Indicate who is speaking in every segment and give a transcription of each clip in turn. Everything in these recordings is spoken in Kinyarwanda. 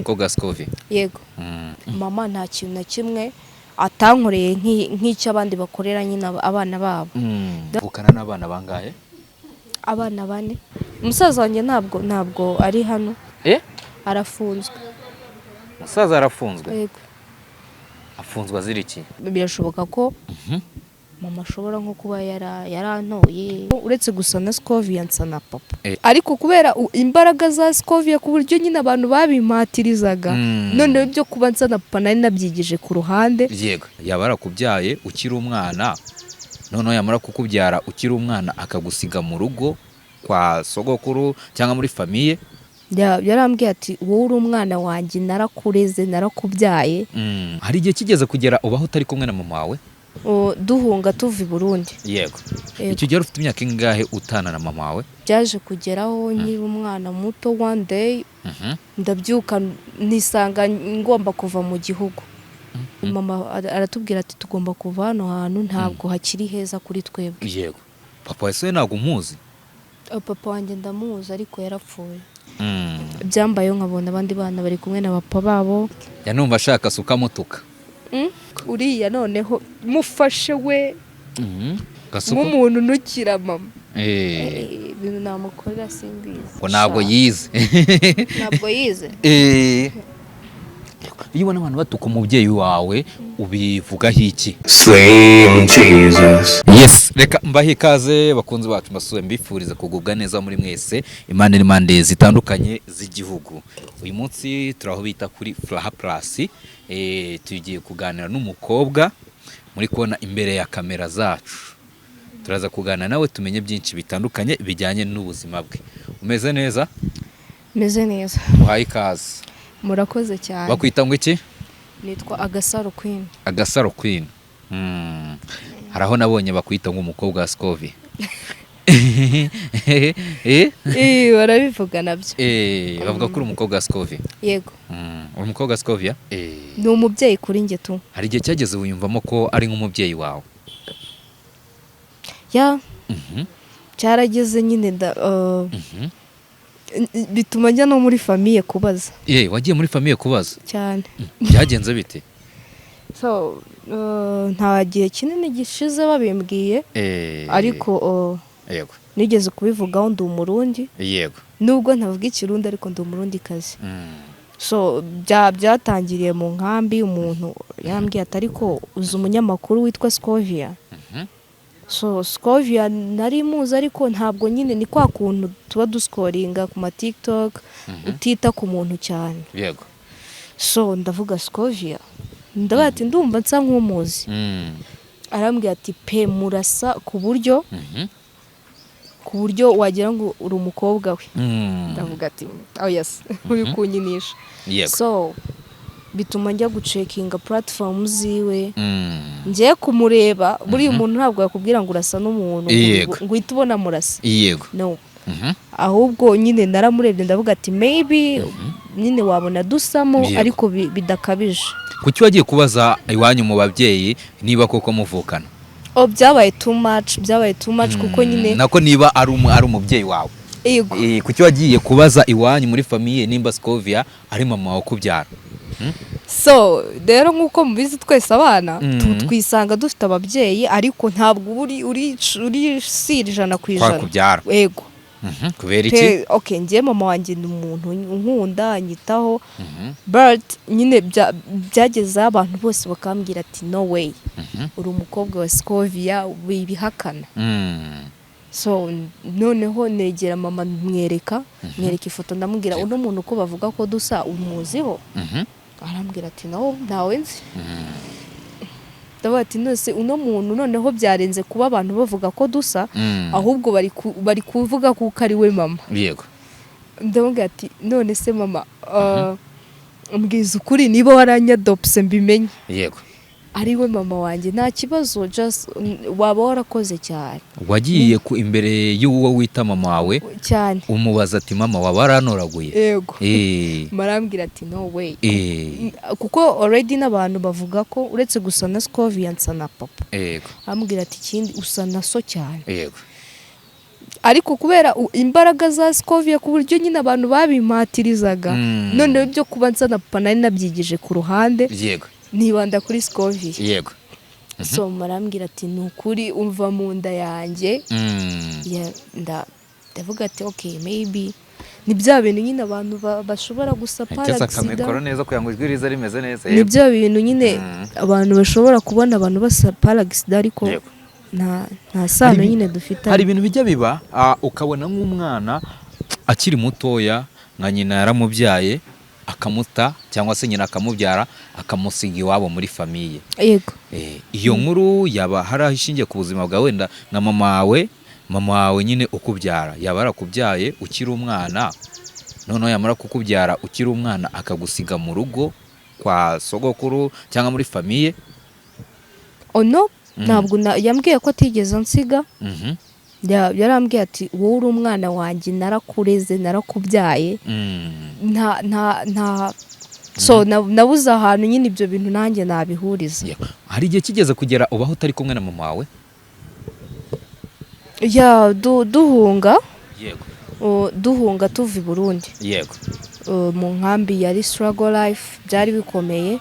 Speaker 1: Umukobwa wa Scovia?
Speaker 2: Yego. Mama nta kintu na kimwe atankoreye nk'icyo abandi bakorera nyine abana babo.
Speaker 1: Vukana n'abana bangahe?
Speaker 2: Abana bane. Umusaza wanjye ntabwo ari hano.
Speaker 1: Eh?
Speaker 2: Arafunzwe.
Speaker 1: Umusaza arafunzwe?
Speaker 2: Yego.
Speaker 1: Afunzwe azira iki?
Speaker 2: Birashoboka ko mama ashobora nko kuba yarantoye. Uretse gusa na Scovia, nsa na papa. Ariko kubera imbaraga za Scovia, ku buryo nyine abantu babimpatirizaga, noneho ibyo kuba nsa na papa nari nabyigije ku ruhande.
Speaker 1: Yego, yaba yarakubyaye ukiri umwana, noneho yamara kukubyara ukiri umwana akagusiga mu rugo kwa sogokuru cyangwa muri famille.
Speaker 2: Yarambwiye ati: "Wowe uri umwana wanjye, narakureze, narakubyaye."
Speaker 1: Hari igihe kigeze kugera ubaho utari kumwe na mama wawe?
Speaker 2: Duhunga tuva i Burundi.
Speaker 1: Yego.
Speaker 2: Yego.
Speaker 1: Icyo gihe wari ufite imyaka ingahe utana na mama wawe?
Speaker 2: Byaje kugeraho nkiri umwana muto, one day ndabyuka nisanga ngomba kuva mu gihugu. Mama aratubwira ati: "Tugomba kuva hano hantu, ntabwo hakiri heza kuri twebwe."
Speaker 1: Yego, papa wese ntabwo umuzi?
Speaker 2: Papa wanjye ndamuzi, ariko yarapfuye. Byambayeho nkabona abandi bana bari kumwe na papa babo.
Speaker 1: Ya, numva ashaka asuka amutuka.
Speaker 2: Uriya noneho mufashe we
Speaker 1: Gasuku
Speaker 2: nk'umuntu unukira mama.
Speaker 1: Eh.
Speaker 2: Ibintu namukorera simbizi.
Speaker 1: Ngo ntabwo
Speaker 2: Sha.
Speaker 1: yize.
Speaker 2: Ntabwo yize.
Speaker 1: Iyo ubona abantu batuka umubyeyi wawe, ubivugaho iki?
Speaker 3: Slim Jesus.
Speaker 1: Yes, reka mbahe ikaze, bakunzi bacu, mbasuye mbifuriza kugubwa neza muri mwese impande n'impande zitandukanye z'igihugu. Uyu munsi turi aho bita kuri Furaha Plus. Tugiye kuganira n'umukobwa muri kubona imbere ya kamera zacu. Turaza kuganira nawe tumenye byinshi bitandukanye bijyanye n'ubuzima bwe. Umeze neza?
Speaker 2: Meze neza.
Speaker 1: Uhaye ikaze.
Speaker 2: Murakoze cyane.
Speaker 1: Bakwita ngo iki?
Speaker 2: Nitwa Agasaro Queen.
Speaker 1: Agasaro Queen. Hari aho nabonye bakwita ngo umukobwa wa Scovia. Eh?
Speaker 2: Eh, barabivuga nabyo.
Speaker 1: Eh, bavuga ko uri umukobwa wa Scovia.
Speaker 2: Yego.
Speaker 1: Uri umukobwa wa Scovia? Eh.
Speaker 2: Ni umubyeyi kuri njye tu.
Speaker 1: Hari igihe cyageze wiyumvamo ko ari nk'umubyeyi wawe?
Speaker 2: Ya. Cyarageze nyine bituma njya no muri famille kubaza.
Speaker 1: Eh, wagiye muri famille kubaza?
Speaker 2: Cyane.
Speaker 1: Byagenze bite?
Speaker 2: So nta gihe kinini gishize babimbwiye, ariko nigeze kubivugaho, ndi Umurundi. Nubwo ntavuga Ikirundi, ariko ndi Umurundi kazi. So byatangiriye mu nkambi. Umuntu yambwiye ati: "Ariko uzi umunyamakuru witwa Scovia?" So Scovia nari muzi, ariko ntabwo nyine, ni kwa kuntu tuba duscrollinga ku ma TikTok, utita ku muntu cyane. So ndavuga Scovia, ndavuga ati: "Ndumva nsa nk'umuzi." Arambwira ati: "Pe, murasa ku buryo ku buryo wagira ngo uri umukobwa we." Ndavuga ati: "Oh yes, uri kunyinisha." So bituma njya gucheckinga platform ziwe, ngiye kumureba. Buriya umuntu ntabwo yakubwira ngo urasa n'umuntu ngo uhite ubona murasa. No. Ahubwo nyine naramurebye, ndavuga ati: "Maybe nyine wabona dusamo, ariko bidakabije."
Speaker 1: Kuki wagiye kubaza iwanyu mu babyeyi niba koko muvukana?
Speaker 2: Oh, byabaye too much, byabaye too much, kuko nyine
Speaker 1: Nako niba ari umubyeyi wawe.
Speaker 2: Yego.
Speaker 1: Eh, kuki wagiye kubaza iwanyu muri famille nimba Scovia ari mama wawe ukubyara?
Speaker 2: So rero, nk'uko mubizi twese abana twisanga dufite ababyeyi, ariko ntabwo uba uri sure 100%.
Speaker 1: Kubyara.
Speaker 2: Yego.
Speaker 1: Kubera iki?
Speaker 2: Pe, okay, njye mama wanjye ni umuntu unkunda, anyitaho, but nyine byagezeho abantu bose bakambwira ati: "No way, uri umukobwa wa Scovia, wibihakana." So noneho negera mama, mwereka ifoto, ndamubwira: "Uno muntu ko bavuga ko dusa, umuziho?" Arambwira ati: "No, ntawe nzi." Ndavuga ati: "Nose uno muntu noneho byarenze kuba abantu bavuga ko dusa, ahubwo bari kuvuga kuko ari we mama." Ndamubwira ati: "None se mama, mbwiza ukuri, niba waranyadopse mbimenye, ari we mama wanjye, nta kibazo, just waba warakoze cyane."
Speaker 1: Wagiye ku imbere y'uwo wita mama wawe
Speaker 2: Cyane.
Speaker 1: umubaza ati: "Mama, waba warantoraguye?"
Speaker 2: Yego. Marambwira ati: "No way," kuko already n'abantu bavuga ko uretse gusa na Scovia nsa na papa. Arambwira ati: "Ikindi, usa na so cyane." Ariko kubera imbaraga za Scovia, ku buryo nyine abantu babimpatirizaga, noneho ibyo kuba nsa na papa nari nabyigije ku ruhande, nibanda kuri Scovia. So mama arambwira ati: "Ni ukuri, umva mu nda yanjye." Ndavuga ati: "Okay, maybe ni bya bintu nyine abantu bashobora gusapara
Speaker 1: Ageze
Speaker 2: accident."
Speaker 1: akamikoro neza kugira ngo ijwi rize rimeze neza.
Speaker 2: Ni bya bintu nyine abantu bashobora kubona abantu basapara accident, ariko nta sano nyine dufitanye.
Speaker 1: Hari ibintu bijya biba, ukabona nk'umwana akiri mutoya, nka nyina yaramubyaye akamuta, cyangwa se nyina akamubyara akamusiga iwabo muri famille. Iyo nkuru yaba hari aho ishingiye ku buzima bwawe? Wenda nka mama wawe nyine ukubyara yaba yarakubyaye ukiri umwana, noneho yamara kukubyara ukiri umwana akagusiga mu rugo kwa sogokuru cyangwa muri famille?
Speaker 2: Oh no, ntabwo yambwiye ko atigeze ansiga. Yarambwiye ati: "Wowe uri umwana wanjye, narakureze, narakubyaye." Nta so nabuze ahantu nyine ibyo bintu nanjye nabihuriza.
Speaker 1: Yego. Hari igihe kigeze kugera ubaho utari kumwe na mama wawe?
Speaker 2: Ya, duhunga, duhunga tuva i Burundi, mu nkambi yari struggle life, byari bikomeye.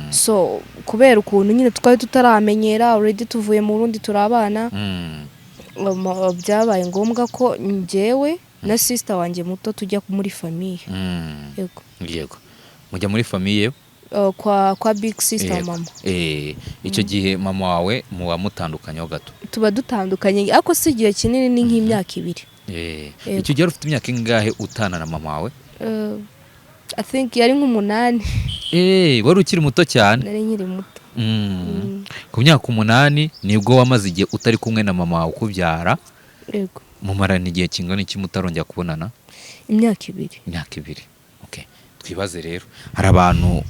Speaker 2: So kubera ukuntu nyine twari tutaramenyera, already tuvuye mu Burundi turi abana, byabaye ngombwa ko njyewe na sister wanjye muto tujya muri famille. Yego.
Speaker 1: Yego, mujya muri famille.
Speaker 2: Kwa big sister, mama.
Speaker 1: Icyo gihe mama wawe muba mutandukanyeho gato?
Speaker 2: Tuba dutandukanye, ariko si igihe kinini, ni nk'imyaka 2. Yego.
Speaker 1: Icyo gihe wari ufite imyaka ingahe utana na mama wawe?
Speaker 2: I think yari nk'umunani.
Speaker 1: Wari ukiri muto cyane.
Speaker 2: Nari nkiri muto.
Speaker 1: Ku myaka 8 nibwo wamaze igihe utari kumwe na mama wawe ukubyara?
Speaker 2: Yego.
Speaker 1: Mumarana igihe kingana iki mutarongera kubonana?
Speaker 2: Imyaka 2.
Speaker 1: Imyaka 2, okay. Twibaze rero, hari abantu,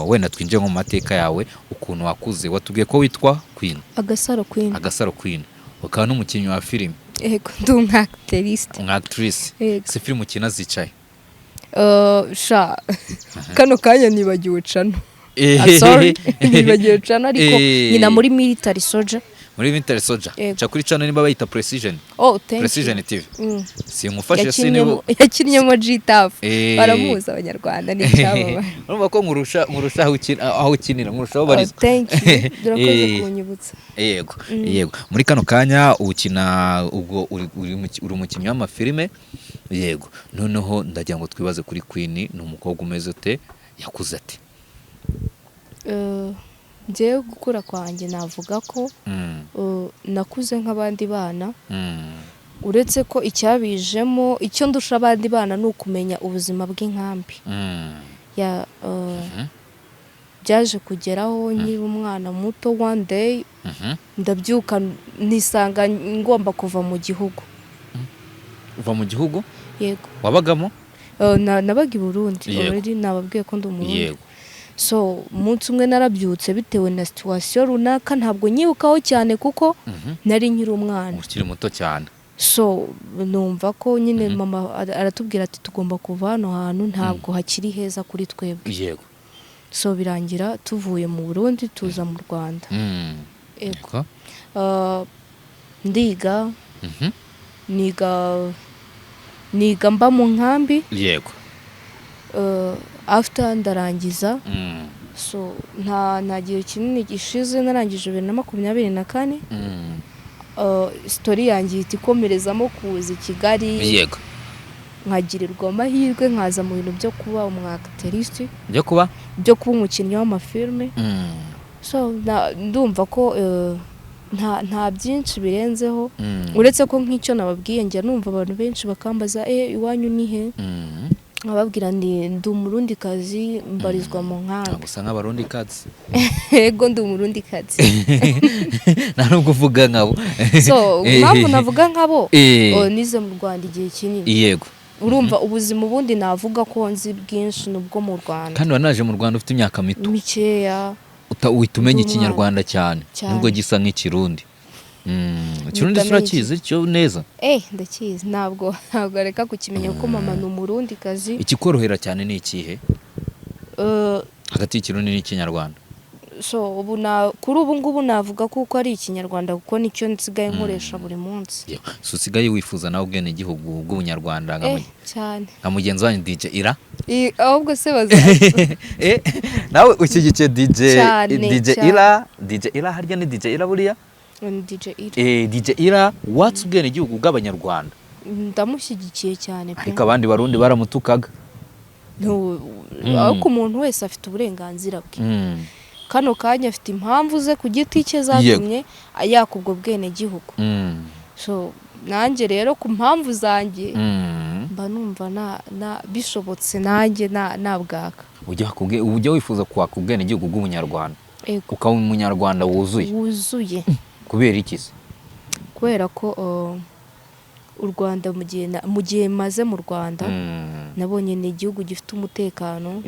Speaker 1: wenda twinjiye nko mu mateka yawe, ukuntu wakuze. Watubwiye ko witwa Queen?
Speaker 2: Agasaro Queen.
Speaker 1: Agasaro Queen, ukaba n'umukinnyi wa filime?
Speaker 2: Yego, ndi umu actrice.
Speaker 1: Umu actrice.
Speaker 2: Yego.
Speaker 1: Ese filime ukina zicaye?
Speaker 2: Sha, kano kanya nibagiwe channel. I'm sorry, nibagiwe channel, ariko nyina muri Military Soldier.
Speaker 1: Muri Military Soldier?
Speaker 2: Yego.
Speaker 1: Ca kuri channel niba bayita Precision.
Speaker 2: Oh, thank
Speaker 1: Precision
Speaker 2: you.
Speaker 1: TV. Sinkufashe?
Speaker 2: Yakinnyemo G-Taf. Baramuzi Abanyarwanda, ni icyamamare.
Speaker 1: Urumva ko nkurusha aho ukinira, nkurusha aho
Speaker 2: Oh,
Speaker 1: ubarizwa.
Speaker 2: thank you, urakoze kunyibutsa.
Speaker 1: Yego, muri kano kanya ukina, ubwo uri umukinnyi w'amafilime. Yego, noneho ndagira ngo twibaze kuri Queen. Ni umukobwa umeze ute? Yakuze ate?
Speaker 2: Njyewe gukura kwanjye navuga ko nakuze nk'abandi bana, uretse ko icyabijemo, icyo ndusha abandi bana ni ukumenya ubuzima bw'inkambi. Ya, byaje kugeraho nkiri umwana muto, one day ndabyuka nisanga ngomba kuva mu gihugu.
Speaker 1: Uva mu gihugu?
Speaker 2: Yego.
Speaker 1: Wabagamo?
Speaker 2: Nabaga i Burundi. Already nababwiye ko ndi Umurundi. So umunsi umwe narabyutse bitewe na situation runaka, ntabwo nyibukaho cyane kuko nari nkiri umwana.
Speaker 1: Ukiri muto cyane.
Speaker 2: So numva ko nyine mama aratubwira ati: "Tugomba kuva hano hantu, ntabwo hakiri heza kuri twebwe." So birangira tuvuye mu Burundi tuza mu Rwanda. Yego. Ndiga, niga mba mu nkambi. After ndarangiza. So nta gihe kinini gishize narangije 2024. Story yanjye ihita ikomerezamo kuza i Kigali, nkagirirwa amahirwe nkaza mu bintu byo kuba umu actrice.
Speaker 1: Byo kuba?
Speaker 2: Byo kuba umukinnyi w'amafilme. So ndumva ko nta byinshi birenzeho, uretse ko nk'icyo nababwiye, njya numva abantu benshi bakambaza: "Iwanyu ni he?" Nkababwira ndi Umurundikazi, mbarizwa mu nkambi.
Speaker 1: Ntabwo usa nk'Abarundi kazi.
Speaker 2: Yego, ndi Umurundikazi.
Speaker 1: Nta nubwo uvuga nkabo.
Speaker 2: So impamvu navuga nkabo, oh, nize mu Rwanda igihe kinini. Urumva ubuzima ubundi navuga ko nzi bwinshi ni ubwo mu Rwanda.
Speaker 1: Kandi wanaje mu Rwanda ufite imyaka mito.
Speaker 2: Mikeya.
Speaker 1: Uhita umenya
Speaker 2: Ndi umwana.
Speaker 1: Ikinyarwanda cyane.
Speaker 2: Cyane.
Speaker 1: Nubwo gisa nk'Ikirundi. Ikirundi
Speaker 2: Mpita menya.
Speaker 1: urakizi cyo neza?
Speaker 2: Ndakizi, ntabwo reka kukimenya kuko mama ni Umurundikazi.
Speaker 1: Ikikorohera cyane ni ikihe hagati y'Ikirundi n'Ikinyarwanda?
Speaker 2: So ubu na kuri ubu ngubu navuga kuko ari Ikinyarwanda, kuko nicyo nsigaye nkoresha buri munsi.
Speaker 1: Yewe. So usigaye wifuza nawe ubwenegihugu bw'Ubunyarwanda nka
Speaker 2: Cyane.
Speaker 1: Nka mugenzi wanyu DJ Ira?
Speaker 2: Ahubwo se baza
Speaker 1: Nawe ushyigikiye DJ
Speaker 2: Cyane,
Speaker 1: DJ
Speaker 2: cyane.
Speaker 1: Ira? DJ Ira, harya ni DJ Ira buriya?
Speaker 2: Ni DJ Ira.
Speaker 1: DJ Ira watse ubwenegihugu bw'Abanyarwanda.
Speaker 2: Ndamushyigikiye cyane pe.
Speaker 1: Ariko abandi Barundi baramutukaga.
Speaker 2: Ariko umuntu wese afite uburenganzira bwe. Kano kanya afite impamvu ze ku giti cye zatumye yaka ubwo bwenegihugu. So nanjye rero ku mpamvu zanjye mba numva na bishobotse nanjye nabwaka.
Speaker 1: Ujya wifuza kwaka ubwenegihugu bw'Ubunyarwanda?
Speaker 2: Ego.
Speaker 1: Ukaba Umunyarwanda wuzuye?
Speaker 2: Wuzuye.
Speaker 1: Kubera iki se?
Speaker 2: Kubera ko u Rwanda, mu gihe maze mu Rwanda, nabonye ni igihugu gifite umutekano.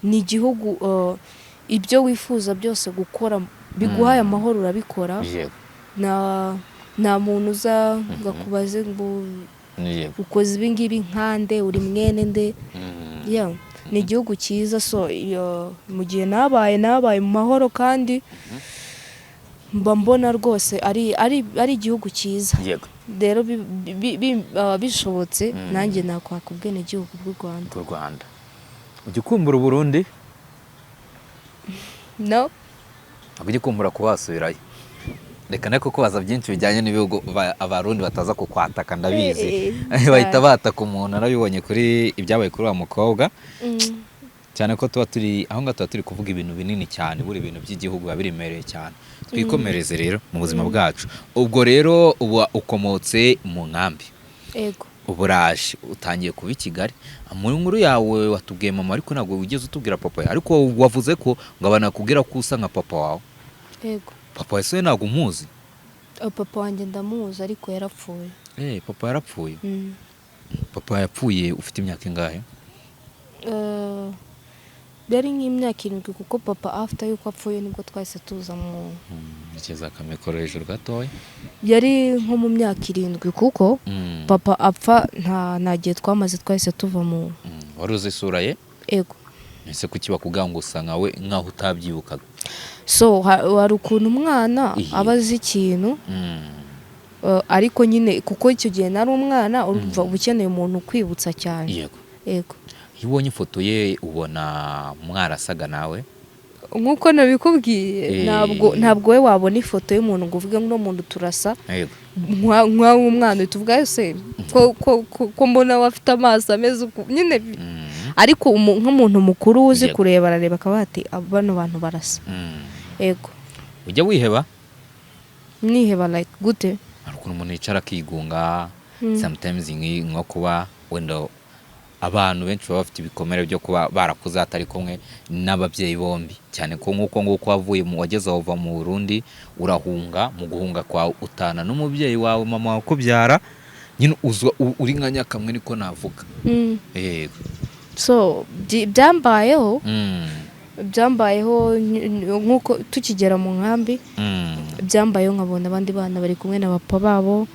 Speaker 2: Ni igihugu ibyo wifuza byose gukora biguhaye amahoro urabikora. Nta muntu uza ngo akubaze ngo ukoze ibi ngibi nkande, uri mwene nde. Yeah. Ni igihugu cyiza. So iyo mu gihe nabaye mu mahoro, kandi mba mbona rwose ari igihugu cyiza. Rero bishobotse nanjye nakwaka ubwenegihugu bw'u Rwanda.
Speaker 1: Bw'u Rwanda. Ujya ukumbura Uburundi?
Speaker 2: No.
Speaker 1: Ntabwo ujya ukumbura kuba wasubirayo? Reka nako kubaza byinshi bijyanye n'ibihugu, Abarundi bataza kukwataka, ndabizi. Bahita bataka umuntu, narabibonye kuri ibyabaye kuri wa mukobwa. Cyane ko tuba turi aho ngaho, tuba turi kuvuga ibintu binini cyane, buri ibintu by'igihugu biba biremereye cyane. Twikomereze rero mu buzima bwacu. Ubwo rero ubu ukomotse mu nkambi?
Speaker 2: Ego.
Speaker 1: Ubu uraje utangiye kuba i Kigali. Mu nkuru yawe watubwiye mama, ariko ntabwo wigeze utubwira papa yawe. Ariko wavuze ko ngo abantu bakubwira ko usa nka papa wawe.
Speaker 2: Ego.
Speaker 1: Papa wawe se ntabwo umuzi?
Speaker 2: Papa wanjye ndamuzi, ariko yarapfuye.
Speaker 1: Papa yarapfuye?
Speaker 2: Mm.
Speaker 1: Papa yapfuye ufite imyaka ingahe?
Speaker 2: Yari nk'imyaka 7, kuko papa after yuko apfuye nibwo twahise tuza mu
Speaker 1: Ntekereza akamikoro hejuru gatoya.
Speaker 2: Yari nko mu myaka 7, kuko papa apfa nta gihe twamaze, twahise tuva mu
Speaker 1: Wari uzi isura ye?
Speaker 2: Ego.
Speaker 1: Ese kuki bakubwira ngo usa nkawe nkaho utabyibukaga?
Speaker 2: So hari ukuntu umwana aba azi ikintu, ariko nyine kuko icyo gihe nari umwana, urumva uba ukeneye umuntu ukwibutsa cyane. Ego.
Speaker 1: Iyo ubonye ifoto ye ubona mwarasaga nawe?
Speaker 2: Nk'uko nabikubwiye, ntabwo we wabona ifoto y'umuntu ngo uvuge ngo uno muntu turasa. Nk'umwana uhita uvuga ese ko mbona we afite amaso ameze uku nyine. Ariko nk'umuntu mukuru uzi kureba, arareba akaba ati: "Bano bantu barasa." Ego.
Speaker 1: Ujya wiheba?
Speaker 2: Niheba like gute?
Speaker 1: Hari ukuntu umuntu yicara akigunga sometimes, nko kuba wenda abantu benshi baba bafite ibikomere byo kuba barakuze atari kumwe n'ababyeyi bombi, cyane ko nk'uko nguko wavuye mu wageze aho uva mu Burundi urahunga, mu guhunga kwawe utana n'umubyeyi wawe, mama wawe ukubyara, nyine uzwa uri nka nyakamwe, niko navuga. Yego.
Speaker 2: So byambayeho. Byambayeho nk'uko tukigera mu nkambi, byambayeho nkabona abandi bana bari kumwe na papa babo.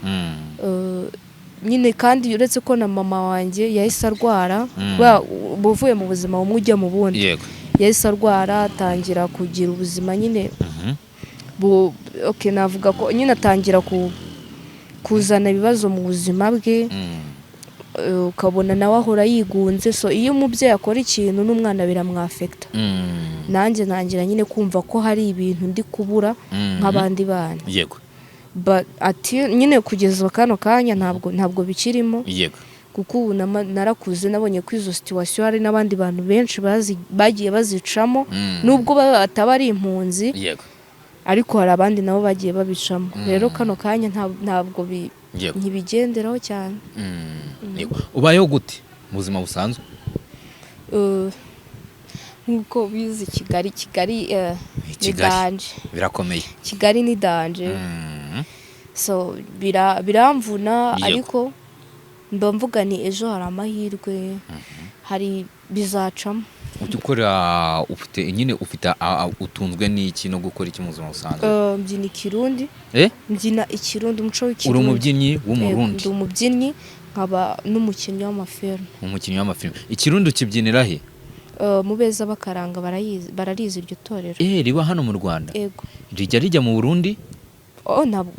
Speaker 2: Nyine kandi uretse ko na mama wanjye yahise arwara, kubera uba uvuye mu buzima bumwe ujya mu bundi. Yahise arwara, atangira kugira ubuzima nyine okay, navuga ko nyine atangira kuzana ibibazo mu buzima bwe. Ukabona nawe ahora yigunze. So iyo umubyeyi akora ikintu n'umwana biramwafekita. Nanjye ntangira nyine kumva ko hari ibintu ndi kubura nk'abandi bana. But ati nyine kugeza kano kanya ntabwo bikirimo, kuko ubu narakuze, nabonye ko izo situation hari n'abandi bantu benshi bagiye bazicamo, nubwo bataba ari impunzi, ariko hari abandi nabo bagiye babicamo. Rero kano kanya ntabwo ntibigenderaho cyane.
Speaker 1: Yego. Ubayeho gute mu buzima busanzwe?
Speaker 2: Nk'uko bizi, Kigali ni
Speaker 1: Kigali.
Speaker 2: danger.
Speaker 1: Birakomeye.
Speaker 2: Kigali ni danger. So biramvuna, ariko mba mvuga ni ejo hari amahirwe, hari bizacamo.
Speaker 1: Ujya ukora, ufite nyine ufite utunzwe n'iki no gukora iki mu buzima busanzwe?
Speaker 2: Mbyina Ikirundi. Mbyina Ikirundi, umuco
Speaker 1: Uri
Speaker 2: w'Ikirundi.
Speaker 1: umubyinnyi
Speaker 2: Yego,
Speaker 1: w'Umurundi?
Speaker 2: Ndi umubyinnyi nkaba n'umukinnyi w'amafilme.
Speaker 1: Umukinnyi w'amafilme. Ikirundi ukibyinira he?
Speaker 2: Mu Beza Bakaranga barayizi, bararizi iryo torero.
Speaker 1: Riba hano mu Rwanda?
Speaker 2: Ego.
Speaker 1: Rijya mu Burundi?
Speaker 2: Oh, ntabwo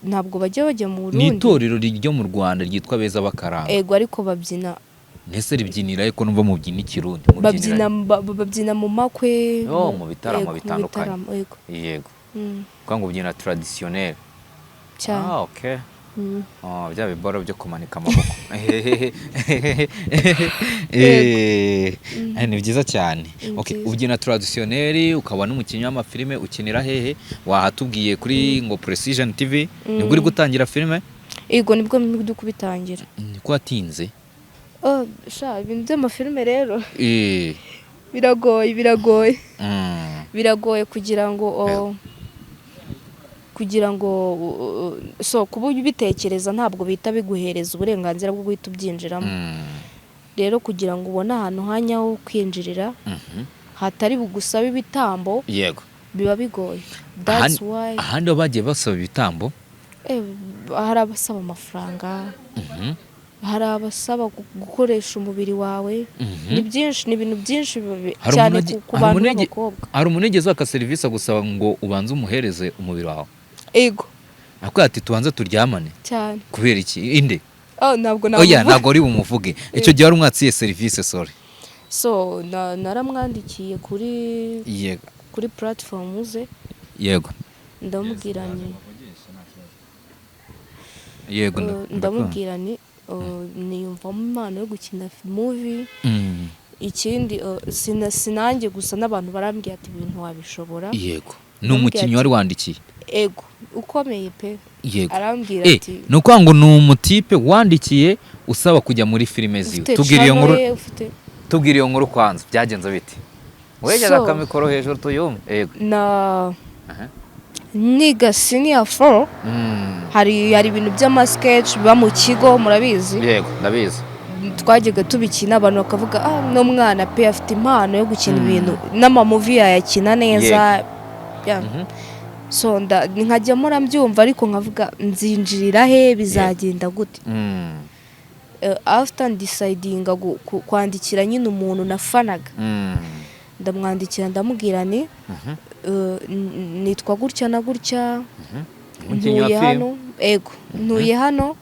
Speaker 2: ntabwo bajya mu
Speaker 1: Ni
Speaker 2: Burundi.
Speaker 1: itorero ryo mu Rwanda ryitwa Beza Bakaranga.
Speaker 2: Ego, ariko babyina.
Speaker 1: Ntese ribyinira ariko numva mubyina Ikirundi?
Speaker 2: Babyina babyina mu makwe.
Speaker 1: Oh, mu bitaramo
Speaker 2: Ego, mu
Speaker 1: bitandukanye.
Speaker 2: bitaramo, ego.
Speaker 1: Yego, kuko ngo ubyina traditionnel.
Speaker 2: Cyane.
Speaker 1: Ah, okay. Oh, bya biboro byo kumanika amaboko. Ni byiza cyane.
Speaker 2: Ni
Speaker 1: Okay,
Speaker 2: byiza.
Speaker 1: ubyina traditionnel, ukaba n'umukinnyi w'amafilime. Ukinira hehe? Wahatubwiye kuri ngo Precision TV. Nibwo uri gutangira filime?
Speaker 2: Ego, nibwo ndi kubitangira.
Speaker 1: Niko watinze.
Speaker 2: Oh, sha, ibintu by'amafilime rero biragoye, biragoye. Biragoye kugira ngo oh, kugira ngo so kuba ubitekereza ntabwo bihita biguhereza uburenganzira bwo guhita ubyinjiramo. Rero kugira ngo ubone ahantu hanyaho kwinjirira hatari bugusabe ibitambo, biba bigoye. That's why.
Speaker 1: Ahandi ho bagiye basaba ibitambo?
Speaker 2: Hari abasaba amafaranga, hari abasaba gukoresha umubiri wawe. Ni byinshi, ni ibintu byinshi
Speaker 1: Hari
Speaker 2: cyane
Speaker 1: umuntu
Speaker 2: ku
Speaker 1: hari
Speaker 2: bantu
Speaker 1: umuntu
Speaker 2: b'abakobwa.
Speaker 1: Hari umuntu wigeze waka serivisi agusaba ngo ubanze umuhereze umubiri wawe?
Speaker 2: Ego.
Speaker 1: Akubwira ati tubanze turyamane?
Speaker 2: Cyane.
Speaker 1: Kubera iki? Inde?
Speaker 2: Oh, ntabwo
Speaker 1: Oya.
Speaker 2: namuvuga.
Speaker 1: Ntabwo uri bumuvuge. Icyo gihe wari umwatsiye serivisi, sorry.
Speaker 2: So naramwandikiye kuri kuri platform ze. Ndamubwira ni
Speaker 1: Yego,
Speaker 2: ndamubwira ni niyumvamo impano yo gukina movie. Ikindi sinanjye gusa, n'abantu barambwira ati ibintu wabishobora.
Speaker 1: Yego, ni umukinnyi wari wandikiye?
Speaker 2: Ego, ukomeye pe. Arambwira ati
Speaker 1: Ni ukuvuga ngo ni umutipe wandikiye usaba kujya muri filime ziwe?
Speaker 2: Ufite
Speaker 1: Tubwira iyo
Speaker 2: channel
Speaker 1: nkuru.
Speaker 2: ye, ufite
Speaker 1: Tubwira iyo nkuru kwanza, byagenze bite? Wegera akamikoro hejuru tuyumve. Yego.
Speaker 2: Na niga senior four, hari ibintu by'amasketch biba mu kigo, murabizi.
Speaker 1: Yego, ndabizi.
Speaker 2: Twajyaga tubikina, abantu bakavuga: "Ah, no mwana pe afite impano yo gukina ibintu n'amamovie, yayakina neza." Yeah. So nkajya mbyumva ariko nkavuga nzinjirira he, bizagenda gute? After decidinga kwandikira nyine umuntu nafanaga, ndamwandikira, ndamubwira ni nitwa gutya na gutya,
Speaker 1: Umukinnyi wa
Speaker 2: ntuye
Speaker 1: filime.
Speaker 2: hano, ego, ntuye hano,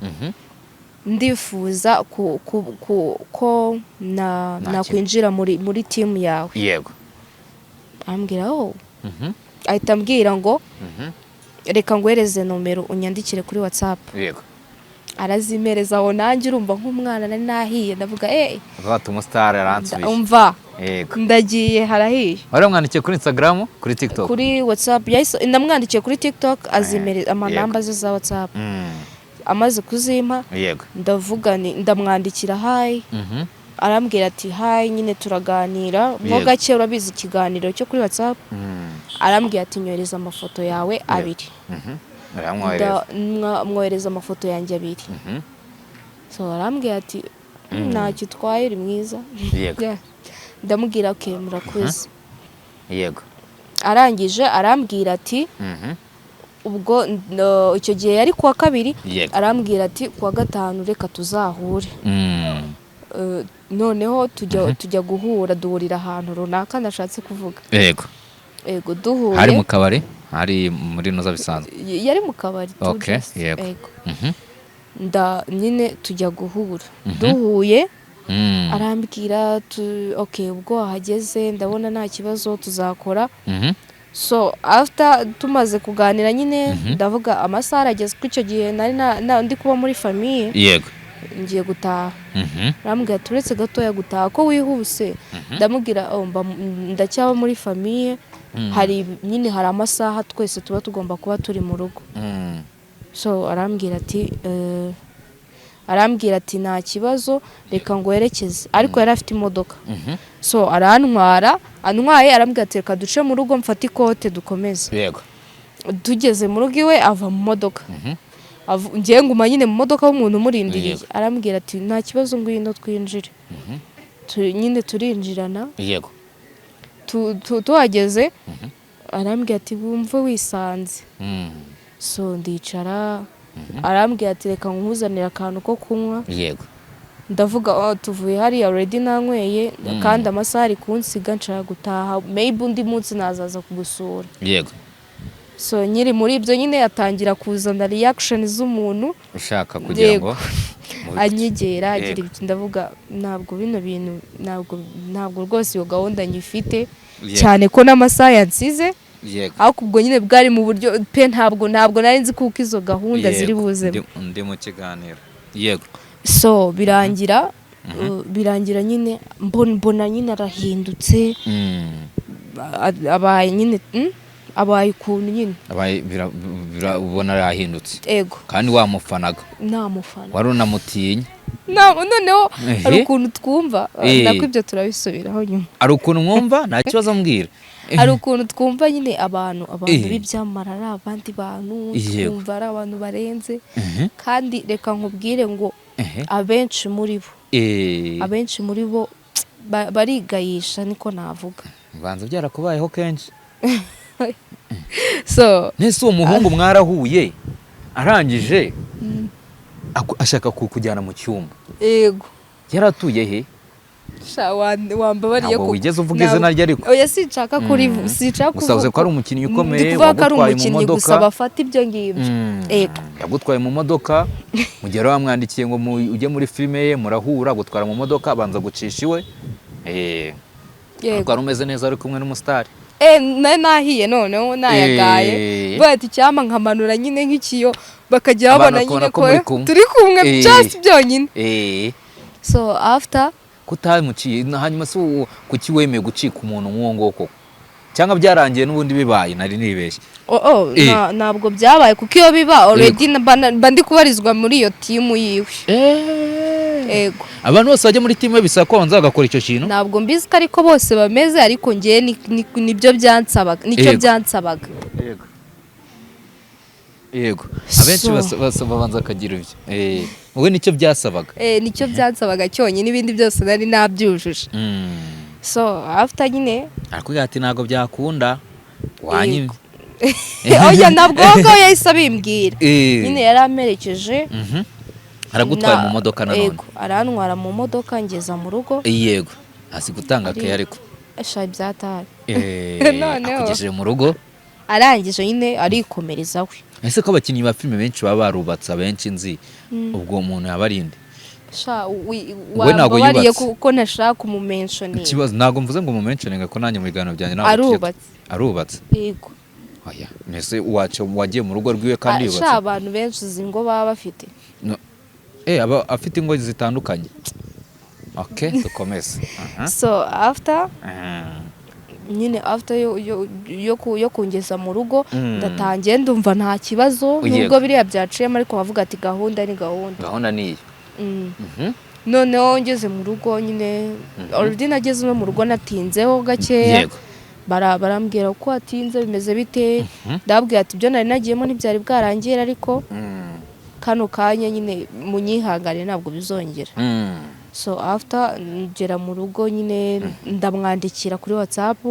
Speaker 2: ndifuza ko
Speaker 1: Nakina.
Speaker 2: nakwinjira muri team yawe. Ambwira oh, ahita ambwira ngo reka nguhereze nomero unyandikire kuri WhatsApp. Arazimereza aho, nanjye urumva nk'umwana nari nahiye, ndavuga eh
Speaker 1: Bata umusitari aransubije.
Speaker 2: Umva, ndagiye, harahiye.
Speaker 1: Wari wamwandikiye kuri Instagram, kuri TikTok?
Speaker 2: Kuri WhatsApp. Yahise, ndamwandikiye kuri TikTok, azimereza amanamba ze za WhatsApp. Amaze kuzimpa, ndavuga ni ndamwandikira hi. Arambwira ati hi, nyine turaganira mo gake, urabizi ikiganiro cyo kuri WhatsApp. Arambwira ati nyohereza amafoto yawe abiri.
Speaker 1: Uramwohereza?
Speaker 2: Mwohereza amafoto yanjye abiri. So arambwira ati ntacyo utwaye, uri mwiza. Yeah. Ndamubwira okay, murakoze. Arangije arambwira ati ubwo icyo gihe yari kuwa kabiri, arambwira ati kuwa gatanu reka tuzahure. Noneho tujya guhura, duhurira ahantu runaka ndashatse kuvuga. Yego, duhuye.
Speaker 1: Hari mu kabari, hari muri noza bisanzwe?
Speaker 2: Yari mu kabari tu just. Yego. Nda nyine tujya guhura, duhuye arambwira okay, ubwo wahageze ndabona nta kibazo, tuzakora. So after tumaze kuganira nyine, ndavuga amasaha arageze, kuko icyo gihe nari ndi kuba muri famille, ngiye gutaha. Arambwira ati uretse gatoya gutaha ko wihuse. Ndamubwira oh, mba ndacyaba muri famille, hari nyine hari amasaha twese tuba tugomba kuba turi mu rugo. So arambwira ati nta kibazo, reka nguherekeze, ariko yari afite imodoka. So arantwara, antwaye arambwira ati reka duce mu rugo mfate ikote dukomeze. Tugeze mu rugo iwe, ava mu modoka. Ngiye nguma nyine mu modoka w'umuntu umurindiriye. Arambwira ati nta kibazo, ngwino twinjire. Nyine turinjirana. Tuhageze arambwira ati wumve wisanze. So ndicara, arambwira ati reka nkuzanire akantu ko kunywa. Ndavuga, "Oh, tuvuye hariya already nanyweye, kandi amasaha ari kunsiga, nshaka gutaha, maybe undi munsi nazaza kugusura." So nyiri muri ibyo nyine atangira kuzana reaction z'umuntu
Speaker 1: ushaka kugira
Speaker 2: Yego.
Speaker 1: ngo
Speaker 2: anyegera agira ibyo. Ndavuga, ntabwo bino bintu, ntabwo rwose iyo gahunda nyifite, cyane ko n'amasaha yansize. Ariko ubwo nyine bwari mu buryo pe, ntabwo nari nzi kuko izo gahunda ziri buzemo.
Speaker 1: Ndi mu kiganiro, yego.
Speaker 2: So birangira nyine mbona nyine arahindutse, abaye nyine, abaye ukuntu nyine.
Speaker 1: Abaye ubona yahindutse.
Speaker 2: Ego.
Speaker 1: Kandi wamufanaga.
Speaker 2: Namufana.
Speaker 1: Wari unamutinya.
Speaker 2: Noneho hari ukuntu twumva, nako ibyo turabisubiraho nyuma.
Speaker 1: Hari ukuntu mwumva, nta kibazo mbwira.
Speaker 2: Hari ukuntu twumva nyine abantu b'ibyamamare ari abandi bantu, twumva ari abantu barenze, kandi reka nkubwire ngo abenshi muri bo, abenshi muri bo barigayisha, niko navuga.
Speaker 1: Banza byarakubayeho kenshi.
Speaker 2: So
Speaker 1: Nese uwo muhungu mwarahuye, arangije ashaka kukujyana mu cyumba?
Speaker 2: Yego.
Speaker 1: Yaratuye he?
Speaker 2: Sha, wambabariye.
Speaker 1: Ntabwo wigeze uvuga izina rye ariko.
Speaker 2: Oya, sinshaka kuri sinshaka
Speaker 1: Gusa uvuze ko ari umukinnyi ukomeye,
Speaker 2: Ndi kuvuga ko ari
Speaker 1: wagutwaye mu
Speaker 2: umukinnyi
Speaker 1: modoka.
Speaker 2: gusa, bafata ibyo ngibyo. Ego.
Speaker 1: Yagutwaye mu modoka mu gihe wari wamwandikiye ngo ujye muri filime ye, murahura, gutwara mu modoka, abanza gucisha iwe. Ariko wari umeze neza, ari kumwe n'umusitari.
Speaker 2: Nari nahiye, noneho nayagaye. Vuga ati icyampa nkamanura nyine nk'ikiyo, bakajya
Speaker 1: Abantu
Speaker 2: babona
Speaker 1: bakabona
Speaker 2: nyine
Speaker 1: ko
Speaker 2: ko
Speaker 1: muri kumwe.
Speaker 2: turi kumwe, just byonyine. So after
Speaker 1: Kutamuciye hanyuma se kuki wemeye gucika umuntu nk'uwo nguwo koko? Cyangwa byarangiye n'ubundi bibaye, nari nibeshye?
Speaker 2: Oh, ntabwo byabaye, kuko iyo biba already mba ndi kubarizwa muri iyo team yiwe. Ego.
Speaker 1: Abantu bose bajya muri team ye bisaba ko babanza bagakora icyo kintu?
Speaker 2: Ntabwo mbizi ko ariko bose bameze, ariko ngewe nibyo byansabaga, nicyo byansabaga.
Speaker 1: Yego, abenshi babanza bakagira ibyo. Wowe nicyo byasabaga.
Speaker 2: Nicyo byansabaga cyonyine, ibindi byose nari nabyujuje. So after nyine
Speaker 1: Arakubwira ati ntabwo byakunda wanyimye.
Speaker 2: Oya, ntabwo aho ngaho yahise abimbwira. Nyine yari amperekeje.
Speaker 1: Aragutwaye mu modoka nanone.
Speaker 2: Yego, arantwara mu modoka ngeza mu rugo.
Speaker 1: Yego, azi gutanga keya ariko.
Speaker 2: Sha, ibyatari. Noneho.
Speaker 1: Akugejeje mu rugo.
Speaker 2: Arangije nyine arikomereza we.
Speaker 1: Ese ko abakinnyi ba filime benshi baba barubatse, abenshi nzi, ubwo umuntu yaba ari nde?
Speaker 2: Sha,
Speaker 1: We ntabwo
Speaker 2: wambabariye
Speaker 1: yubatse.
Speaker 2: kuko ntashaka kumumentioninga.
Speaker 1: Ikibazo, ntabwo mvuze ngo mumentioninga, ko nanjye mu biganiro byanjye ntabwo tujya
Speaker 2: Arubatse.
Speaker 1: Arubatse?
Speaker 2: Yego.
Speaker 1: Oya, mbese waca wagiye mu rugo rwiwe kandi
Speaker 2: Ah, sha,
Speaker 1: yubatse?
Speaker 2: abantu benshi uzi ngo baba bafite.
Speaker 1: No. Aba afite ingo zitandukanye. Okay, dukomeze. Aha.
Speaker 2: So after nyine after yo kungeza mu rugo, ndatangiye ndumva nta kibazo, nubwo biriya byaciyemo, ariko bavuga ati gahunda ni gahunda.
Speaker 1: Gahunda ni iyo.
Speaker 2: Noneho ngeze mu rugo nyine, already nageze no mu rugo natinzeho gakeya. Barambwira ko watinze, bimeze bite? Ndababwira ati ibyo nari nagiyemo ntibyari bwarangire, ariko kano kanya nyine munyihangane, ntabwo bizongera. So after ngera mu rugo nyine ndamwandikira kuri WhatsApp,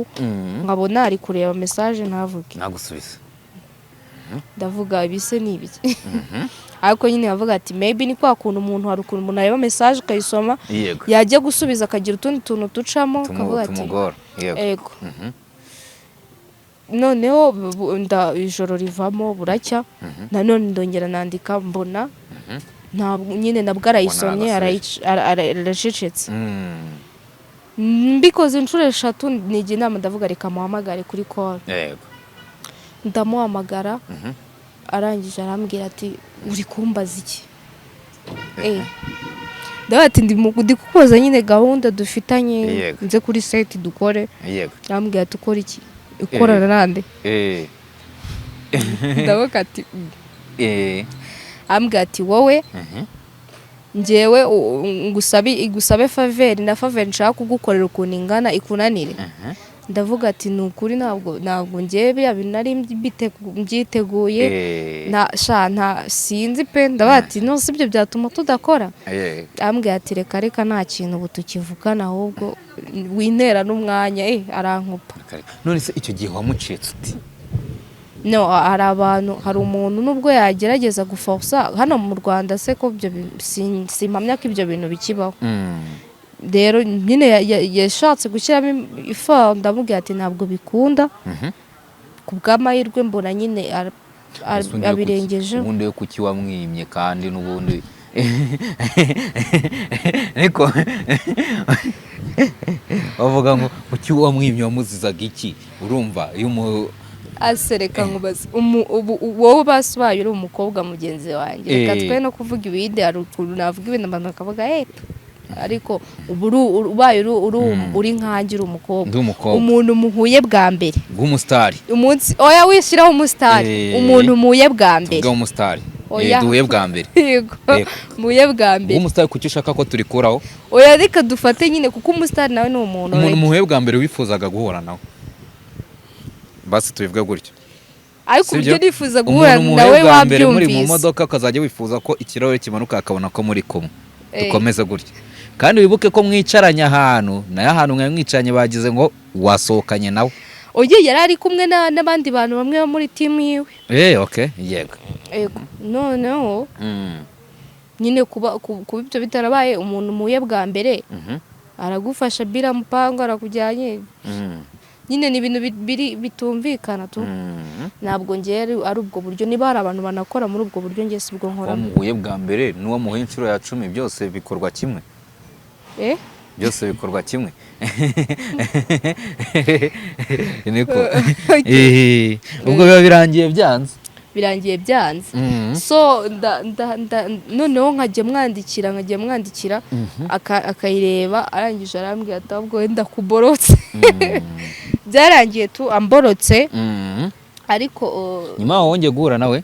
Speaker 2: nkabona ari kureba message ntavuge.
Speaker 1: Nagusubiza.
Speaker 2: Ndavuga ibise ni ibiki? Ariko nyine avuga ati maybe ni kwa kuntu umuntu, hari ukuntu umuntu areba message ukayisoma, yajya gusubiza akagira utundi tuntu ducamo, akavuga ati
Speaker 1: Tumugora, yego.
Speaker 2: Ego. Noneho ijoro rivamo, buracya, nanone ndongera nandika, mbona ntabwo nyine nabwo arayisomye,
Speaker 1: Mbona
Speaker 2: aracecetse. Mbikoze inshuro 3, nigira inama, ndavuga reka muhamagare kuri call. Ndamuhamagara. Arangije arambwira ati uri kumbaza iki? Ndavuga ati ndi kukubaza nyine gahunda dufitanye, nze kuri set dukore. Arambwira ati ukora iki? Ukorana nande? Ndavuga ati Arambwira ati wowe, njyewe ngusabe favor, na favor nshaka kugukorera ukuntu ingana ikunanire. Ndavuga ati ni ukuri, ntabwo njyewe biriya bintu nari mbyiteguye. Nta sha, nta sinzi pe. Ndavuga ati no si ibyo byatuma tudakora. Arambwira ati reka reka, nta kintu ubu tukivugana, ahubwo wintera n'umwanya, arankupa.
Speaker 1: None se icyo gihe wamucitse uti?
Speaker 2: No, hari abantu, hari umuntu nubwo yagerageza guforsa hano mu Rwanda se, ko ibyo simpamya ko ibyo bintu bikibaho. Rero nyine yashatse gushyiramo ifa, ndamubwira ati ntabwo bikunda. Ku bw'amahirwe mbona nyine
Speaker 1: Ese undi we
Speaker 2: abirengejeho.
Speaker 1: Ubundi we kuki wamwimye? Kandi n'ubundi ariko bavuga ngo kuki wamwimye, wamuzizaga iki? Urumva iyo
Speaker 2: Asereka nkubaze, ubu wowe basi ubaye uri umukobwa mugenzi wanjye, reka twe no kuvuga ibindi, hari ukuntu navuga ibintu abantu bakavuga ariko ubu ubaye uri nkanjye, uri umukobwa,
Speaker 1: Ndi umukobwa.
Speaker 2: umuntu muhuye bwa mbere,
Speaker 1: Bw'umusitari.
Speaker 2: Umunsi, oya, wishyiraho umusitari, umuntu muhuye bwa mbere.
Speaker 1: Tuvuge umusitari.
Speaker 2: Oya.
Speaker 1: Duhuye bwa mbere.
Speaker 2: Yego.
Speaker 1: Yego.
Speaker 2: Muhuye bwa mbere.
Speaker 1: Bw'umusitari, kuki ushaka ko turikuraho?
Speaker 2: Oya, reka dufate nyine, kuko umusitari nawe ni umuntu.
Speaker 1: Umuntu
Speaker 2: Already.
Speaker 1: muhuye bwa mbere wifuzaga guhura nawe, basi tubivuge gutyo.
Speaker 2: Ariko
Speaker 1: Sibyo?
Speaker 2: uburyo nifuza guhura
Speaker 1: Umuntu
Speaker 2: nawe,
Speaker 1: muhuye bwa mbere muri mu
Speaker 2: wabyumvise.
Speaker 1: modoka, ukazajya wifuza ko ikirahure kimanuka akabona ko muri kumwe. Dukomeze gutya, kandi wibuke ko mwicaranye ahantu, nayo ahantu mwari mwicaranye bagize ngo wasohokanye nawe.
Speaker 2: Oye, yari ari kumwe n'abandi bantu bamwe bo muri team yiwe.
Speaker 1: Okay, yego.
Speaker 2: Yego, noneho nyine kuba ibyo bitarabaye, umuntu muhuye bwa mbere aragufasha bila mupango, arakujyanye, nyine ni ibintu biri bitumvikana tu. Ntabwo ngewe ari ubwo buryo. Niba hari abantu banakora muri ubwo buryo, ngewe si ubwo
Speaker 1: Uwo
Speaker 2: nkoramo.
Speaker 1: muhuye bwa mbere n'uwo muhuye inshuro ya 10, byose bikorwa kimwe.
Speaker 2: Eh.
Speaker 1: Byose bikorwa kimwe, niko.
Speaker 2: Okay.
Speaker 1: Ubwo biba birangiye byanze.
Speaker 2: Birangiye byanze. So noneho nkajya mwandikira, akayireba, arangije arambwira ati ahubwo wenda kuborotse. Byarangiye tu amborotse. Ariko
Speaker 1: Nyuma aho wongeye guhura nawe?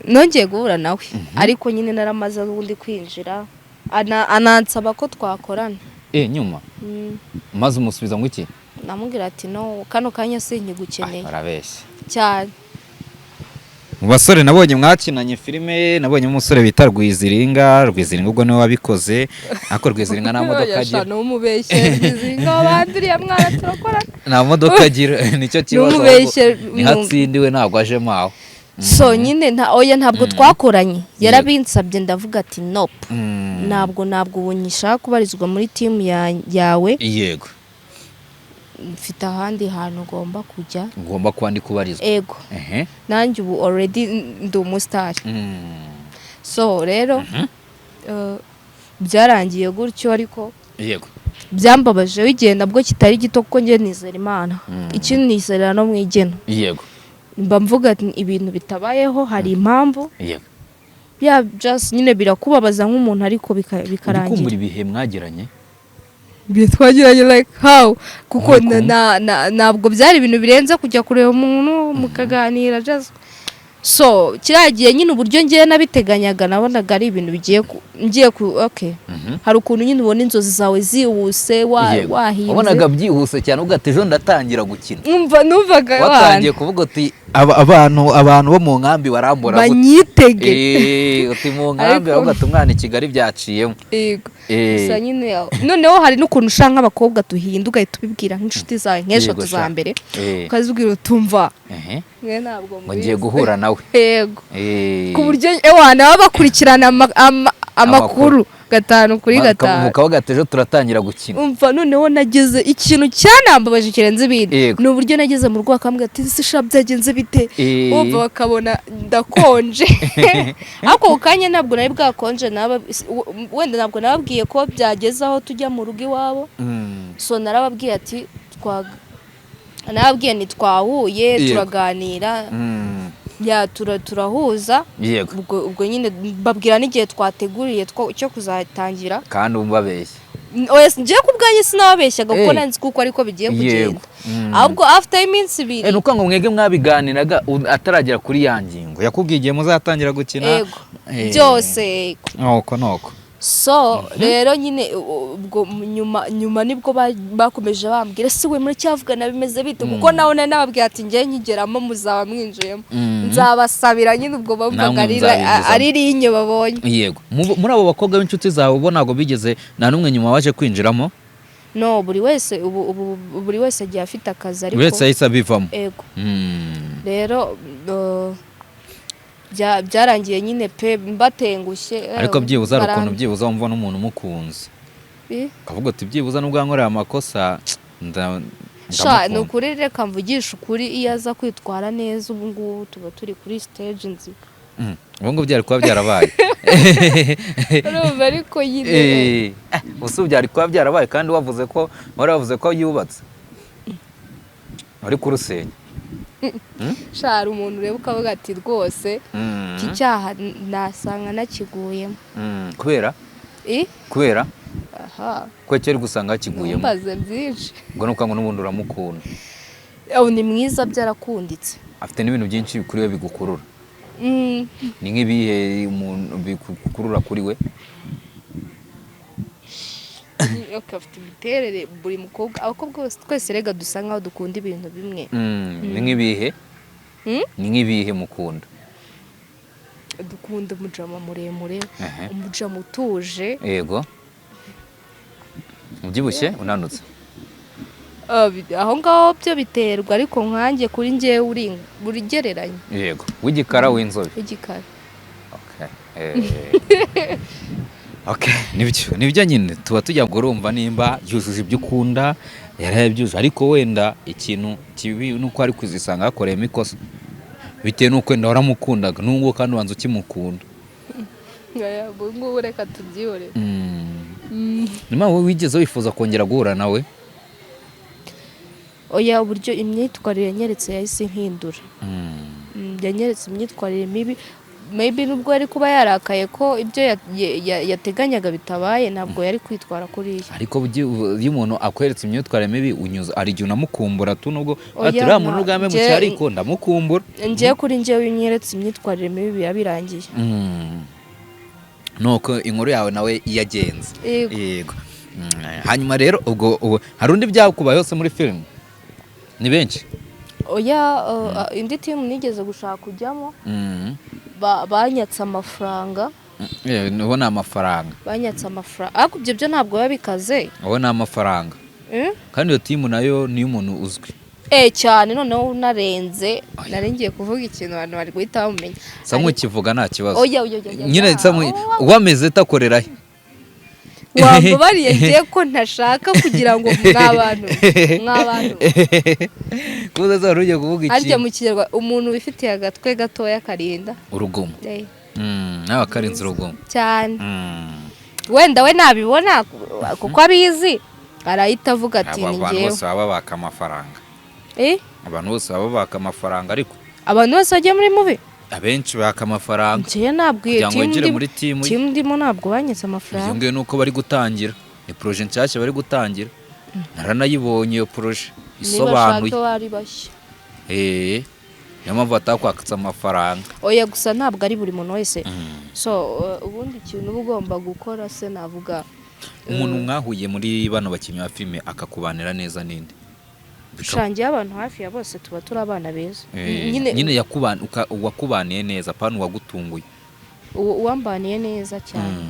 Speaker 2: Nongeye guhura nawe, ariko nyine naramaze ubundi kwinjira, anansaba ko twakorana.
Speaker 1: Nyuma? Maze umusubiza ngo iki?
Speaker 2: Namubwira ati no, kano kanya sinkigukeneye.
Speaker 1: Barabeshya.
Speaker 2: Cyane.
Speaker 1: Mu basore nabonye mwakinanye filime, nabonye umusore bita Rwiziringa. Rwiziringa ubwo niwe wabikoze, ariko Rwiziringa nta modoka agira.
Speaker 2: Numubeshye, Rwiziringa wabandi uriya mwana turakorana.
Speaker 1: Nta modoka agira, nicyo kibazo.
Speaker 2: Numubeshye.
Speaker 1: Ahubwo niho atsindiwe, ntabwo ajemo aho.
Speaker 2: So nyine nta, oya, ntabwo twakoranye. Yarabinsabye, ndavuga ati nope. Ntabwo ubu nyishaka kubarizwa muri team yawe. Mfite ahandi hantu ugomba kujya.
Speaker 1: Ugomba kuba ndi kubarizwa.
Speaker 2: Ego. Nanjye ubu already ndi umusitari. So rero byarangiye gutyo, ariko byambabaje igihe nabwo kitari gito, kuko njye nizera Imana. Ikindi nizera no mu igeno. Mba mvuga ati ibintu bitabayeho hari impamvu. Ya, just nyine birakubabaza nk'umuntu, ariko
Speaker 1: Uri
Speaker 2: bikarangira.
Speaker 1: Kumbura ibihe mwagiranye?
Speaker 2: Ibihe twagiranye, like how? Kuko
Speaker 1: Muri kumwe?
Speaker 2: Ntabwo byari ibintu birenze kujya kureba umuntu mukaganira, just so kiriya gihe nyine uburyo ngiye nabiteganyaga, nabonaga ari ibintu bigiye ngiye ku, okay, hari ukuntu nyine ubona inzozi zawe zihuse, wahinze.
Speaker 1: Wabonaga byihuse cyane, uvuga ati ejo ndatangira gukina.
Speaker 2: Numva numvaga
Speaker 1: Watangiye kuvuga uti abantu bo mu nkambi barambura gute?"
Speaker 2: Banyitege.
Speaker 1: Uti mu nkambi,
Speaker 2: Ariko
Speaker 1: ahubwo ati umwana i Kigali byaciyemo.
Speaker 2: Yego. Gusa nyine noneho hari n'ukuntu ushaka nk'abakobwa duhinda, ugahita ubibwira nk'inshuti zawe nk'eshatu
Speaker 1: Yego,
Speaker 2: za
Speaker 1: sha.
Speaker 2: mbere, ukazibwira utumva mwe ntabwo
Speaker 1: Ngo ngiye guhura nawe.
Speaker 2: Yego. Ku buryo ewana baba bakurikirana amakuru gatanu kuri gatanu.
Speaker 1: Mukavuga ati ejo turatangira gukina.
Speaker 2: Umva, noneho nageze, ikintu cyanambabaje kirenze ibindi ni uburyo nageze mu rugo bakambwira ati ese sha byagenze bite? Umva, bakabona ndakonje, ariko ako kanya ntabwo nari bwakonje. Wenda ntabwo nababwiye ko byageze aho tujya mu rugo iwabo. So narababwiye ati narababwiye ni twahuye, turaganira, ya turahuza. Ubwo nyine babwira n'igihe twateguriye cyo kuzatangira.
Speaker 1: Kandi ubabeshya.
Speaker 2: Oya, njyewe ku bwanjye sinababeshyaga, kuko nari nzi kuko ariko bigiye kugenda. Ahubwo after y'iminsi 2
Speaker 1: Ni ukuvuga ngo mwebwe mwabiganiraga ataragera kuri ya ngingo yakubwiye igihe muzatangira gukina.
Speaker 2: Ego. Byose, yego.
Speaker 1: Nuko nuko.
Speaker 2: So rero nyine ubwo nyuma nibwo bakomeje bambwira ese we muracyavugana, bimeze bite? Kuko nawe nari nababwiye ati njye nkigeramo muzaba mwinjiyemo, nzabasabira nyine. Ubwo bumvaga
Speaker 1: Namwe
Speaker 2: ari
Speaker 1: muzabinjizamo.
Speaker 2: ari rinye babonye.
Speaker 1: Yego. Muri abo bakobwa b'inshuti zawe, bo ntabwo bigeze, nta n'umwe nyuma waje kwinjiramo?
Speaker 2: No, buri wese ubu buri wese agiye afite akazi, ariko
Speaker 1: Uretse yahise abivamo.
Speaker 2: Ego. Rero byarangiye nyine pe mbatengushye.
Speaker 1: Ariko byibuze hari ukuntu byibuze wumva n'umuntu umukunze, ukavuga uti byibuze nubwo yankoreye amakosa
Speaker 2: Sha, ni
Speaker 1: ndamukunda.
Speaker 2: ukuri, reka mvugishe ukuri, iyo aza kwitwara neza ubu ngubu tuba turi kuri stage nzima.
Speaker 1: Ubu ngubu byari kuba byarabaye.
Speaker 2: Urumva, ariko nyine
Speaker 1: Ubu byari kuba byarabaye, kandi wavuze ko wari wavuze ko yubatse wari kurusenya.
Speaker 2: Sha, hari umuntu ureba ukavuga ati rwose iki cyaha nasanga nakiguyemo.
Speaker 1: Kubera?
Speaker 2: I?
Speaker 1: Kubera?
Speaker 2: Aha.
Speaker 1: Ko cyari gusanga hakiguyemo?
Speaker 2: Ntumbaze byinshi.
Speaker 1: Ngo nuko ngo n'ubundi uramukunda.
Speaker 2: Oh, ni mwiza, byarakunditse.
Speaker 1: Afite n'ibintu byinshi kuri we bigukurura. Ni nk'ibihe umuntu bigukurura kuri we?
Speaker 2: Okay, afite imiterere buri mukobwa, abakobwa bose twese rega dusa nkaho dukunda ibintu bimwe.
Speaker 1: Ni nk'ibihe?
Speaker 2: Mm?
Speaker 1: Ni nk'ibihe mukunda?
Speaker 2: Dukunda umujama muremure, umujama utuje.
Speaker 1: Yego, ubyibushye, unanutse?
Speaker 2: Aho ngaho byo biterwa, ariko nkanjye kuri njyewe uri burigereranye.
Speaker 1: Yego, w'igikara, w'inzobe?
Speaker 2: W'igikara.
Speaker 1: Okay. Okay, nibyo nyine tuba tujya ngo urumva nimba yujuje ibyo ukunda, yarabyujuje, ariko wenda ikintu kibi nuko ari kuzisanga yakoreyemo ikosa bitewe n'uko wenda waramukundaga n'ubwo kandi ubanza ukimukunda.
Speaker 2: Oya, ubu ngubu reka tubyihorere.
Speaker 1: Ni mpamvu wigeze wifuza kongera guhura nawe?
Speaker 2: Oya, uburyo imyitwarire yanyeretse yahise impindura. Yanyeretse imyitwarire mibi. Maybe nubwo yari kuba yarakaye ko ibyo yateganyaga bitabaye, ntabwo yari kwitwara kuriya.
Speaker 1: Ariko iyo umuntu akweretse imyitwarire mibi, unyuza hari igihe unamukumbura tu, nubwo
Speaker 2: Oya,
Speaker 1: ati uriya muntu ubwame mu cyaro, ariko ndamukumbura.
Speaker 2: Njyewe, kuri njyewe, iyo unyeretse imyitwarire mibi biba birangiye.
Speaker 1: Nuko inkuru yawe nawe yagenze.
Speaker 2: Yego.
Speaker 1: Yego. Hanyuma rero ubwo ubu hari undi byakubaye hose muri filime, ni benshi?
Speaker 2: Oya, indi timu nigeze gushaka kujyamo, banyatse amafaranga.
Speaker 1: Ubu ni amafaranga.
Speaker 2: Banyatse amafaranga, ariko ibyo byo ntabwo biba bikaze.
Speaker 1: Ubu ni amafaranga. Kandi iyo timu nayo niyo umuntu uzwi.
Speaker 2: Eh, cyane, noneho unarenze. Nari ngiye kuvuga ikintu abantu bari guhita bamumenya.
Speaker 1: Sa nk'ukivuga, nta kibazo.
Speaker 2: Oya, oya, oya, oya.
Speaker 1: Nyine sa wameze takorera he?
Speaker 2: Wambabariye ngiye ko ntashaka kugira ngo mwabantu.
Speaker 1: Kuza wari ugiye kuvuga
Speaker 2: Harya
Speaker 1: ikintu.
Speaker 2: mu Kinyarwanda umuntu wifitiye agatwe gatoya karinda
Speaker 1: Urugomo. Nawe akarinze urugomo.
Speaker 2: Cyane. Wenda we nabibona kuko abizi arahita avuga ati
Speaker 1: Aba
Speaker 2: ni
Speaker 1: bantu
Speaker 2: njyewe.
Speaker 1: bose baba baka amafaranga.
Speaker 2: Eh?
Speaker 1: Abantu bose baba baka amafaranga, ariko
Speaker 2: Abantu bose bagiye muri movie?
Speaker 1: Abenshi baka amafaranga
Speaker 2: Njyewe ntabwo iyo
Speaker 1: kugira ngo
Speaker 2: timu
Speaker 1: winjire
Speaker 2: ndimo,
Speaker 1: muri timu ye.
Speaker 2: timu ndimo ntabwo banyatse
Speaker 1: Iyo
Speaker 2: amafaranga.
Speaker 1: ngiyo ni uko bari gutangira, ni projet nshyashya bari gutangira, naranayibonye iyo projet
Speaker 2: Niba
Speaker 1: isobanuye.
Speaker 2: ashaka bari bashya.
Speaker 1: Niyo mpamvu batakwakatse amafaranga.
Speaker 2: Oya, gusa ntabwo ari buri muntu wese. So ubundi ikintu uba ugomba gukora se navuga
Speaker 1: Umuntu mwahuye muri bano bakinnyi ba filime akakubanira neza ninde?
Speaker 2: Shangiye abantu hafi ya bose tuba turi abana beza.
Speaker 1: Nyine
Speaker 2: Nyine
Speaker 1: uwakubaniye neza, apana uwagutunguye.
Speaker 2: Uwambaniye neza cyane,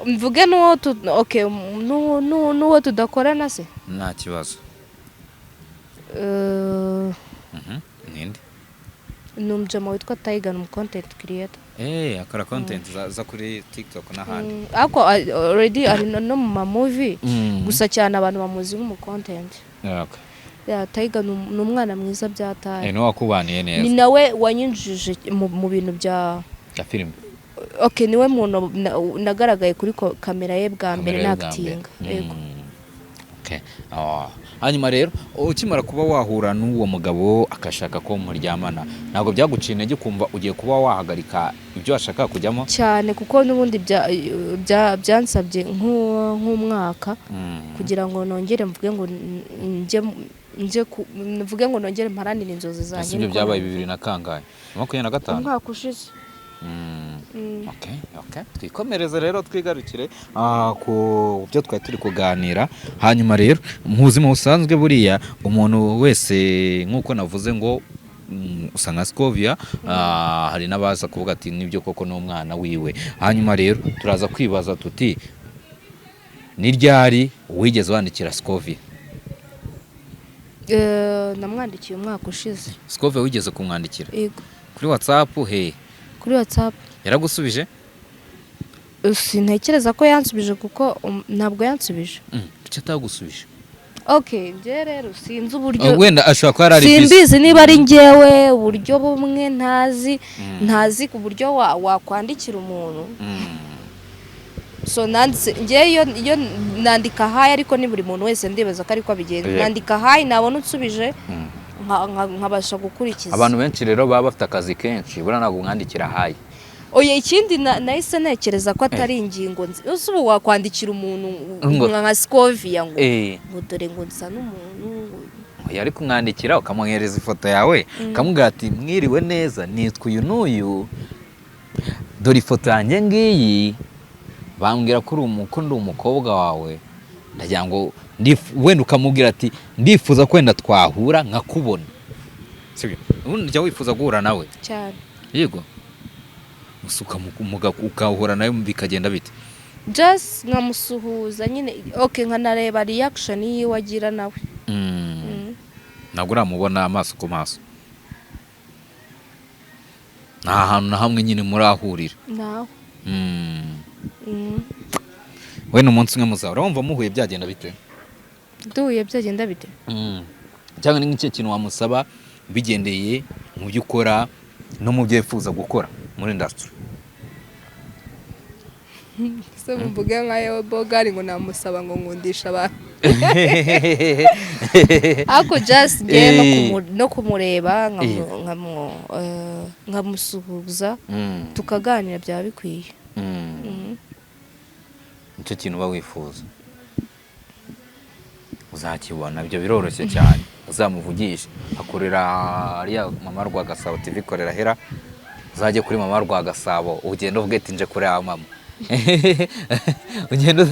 Speaker 2: mvuge n'uwo okay, n'uwo tudakorana se?
Speaker 1: Nta kibazo. Ninde?
Speaker 2: Ni umujama witwa Tiger, ni umu content creator.
Speaker 1: Akora content za kuri TikTok n'ahandi.
Speaker 2: Ariko already ari no mu ma movie, gusa cyane abantu bamuzi nk'umu content. Yeah, Tiger ni umwana mwiza byataye.
Speaker 1: Niwe wakubaniye
Speaker 2: Ni
Speaker 1: neza.
Speaker 2: nawe wanyinjije mu bintu bya
Speaker 1: Ya filime.
Speaker 2: Okay, niwe muntu nagaragaye kuri kamera ye bwa mbere
Speaker 1: Kamera ye bwa mbere.
Speaker 2: nakitinga. Yego.
Speaker 1: Okay. Hanyuma rero ukimara kuba wahura n'uwo mugabo akashaka ko muryamana, ntabwo byaguciye intege ukumva ugiye kuba wahagarika ibyo washakaga kujyamo?
Speaker 2: Cyane, kuko n'ubundi byansabye nk'umwaka kugira ngo nongere mvuge ngo njye mvuge ngo nongere mparanire inzozi
Speaker 1: Ese
Speaker 2: zanjye.
Speaker 1: ibyo
Speaker 2: Niko
Speaker 1: byabaye
Speaker 2: nabivuga.
Speaker 1: bibiri na kangahe, 25?
Speaker 2: Umwaka ushize.
Speaker 1: Okay. Twikomereze rero, twigarukire ku byo twari turi kuganira. Hanyuma rero mu buzima busanzwe buriya umuntu wese, nk'uko navuze ngo usanga Scovia, hari n'abaza kuvuga ati nibyo koko ni umwana wiwe. Hanyuma rero turaza kwibaza tuti Ni ryari wigeze wandikira Scovia?
Speaker 2: Namwandikiye umwaka ushize.
Speaker 1: Scovia wigeze kumwandikira?
Speaker 2: Yego.
Speaker 1: Kuri WhatsApp he?
Speaker 2: Kuri WhatsApp.
Speaker 1: Yaragusubije?
Speaker 2: Sintekereza ko yansubije kuko ntabwo yansubije.
Speaker 1: Kuki atagusubije?
Speaker 2: Okay, njye rero sinzi uburyo.
Speaker 1: Wenda ashobora kuba yari ari busy.
Speaker 2: Simbizi niba ari njyewe uburyo bumwe ntazi, ntazi ku buryo wakwandikira umuntu. So nanditse njyewe, iyo nandika "hi", ariko ni buri muntu wese ndibaza ko ariko abigenza. Nandika "hi", nabona unsubije nkabasha gukurikiza.
Speaker 1: Abantu benshi rero baba bafite akazi kenshi, buriya ntabwo mwandikira "hi".
Speaker 2: Oya, ikindi nahise ntekereza ko atari ingingo nzi. Ese ubu wakwandikira umuntu nka Scovia ngo ngo dore ngo nsa n'umuntu
Speaker 1: Yari kumwandikira ukamwohereza ifoto yawe, ukamubwira ati: "Mwiriwe neza, nitwa uyu n'uyu, dore ifoto yanjye ngiyi, bambwira ko ko ndi umukobwa wawe, ndagira ngo wenda", ukamubwira ati: "Ndifuza ko wenda twahura nkakubona." Sibyo? Ubundi ujya wifuza guhura nawe?
Speaker 2: Cyane.
Speaker 1: Yego, gusa ukahura nawe bikagenda bite?
Speaker 2: Just nkamusuhuza nyine, okay, nkanareba reaction yiwe agira nawe.
Speaker 1: Ntabwo uramubona amaso ku maso, nta hantu na hamwe nyine murahurira?
Speaker 2: Nawe.
Speaker 1: We ni umunsi umwe muzahura, wumva muhuye byagenda bite?
Speaker 2: Duhuye byagenda bite?
Speaker 1: Cyangwa ni nk'ikihe kintu wamusaba bigendeye mu byo ukora no mu byo wifuza gukora muri industry?
Speaker 2: Se mvuge nka yewe bogari ngo namusaba ngo nkundisha abantu, ariko just njyewe no kumureba nkamusuhuza tukaganira byaba bikwiye.
Speaker 1: Nicyo kintu uba wifuza, uzakibona, ibyo biroroshye cyane. Uzamuvugishe, akorera ariya Mama Rwagasabo TV, ikorera hera, uzajye kuri Mama Rwagasabo, ugende uvuge ati: "Nje kureba mama." Ugende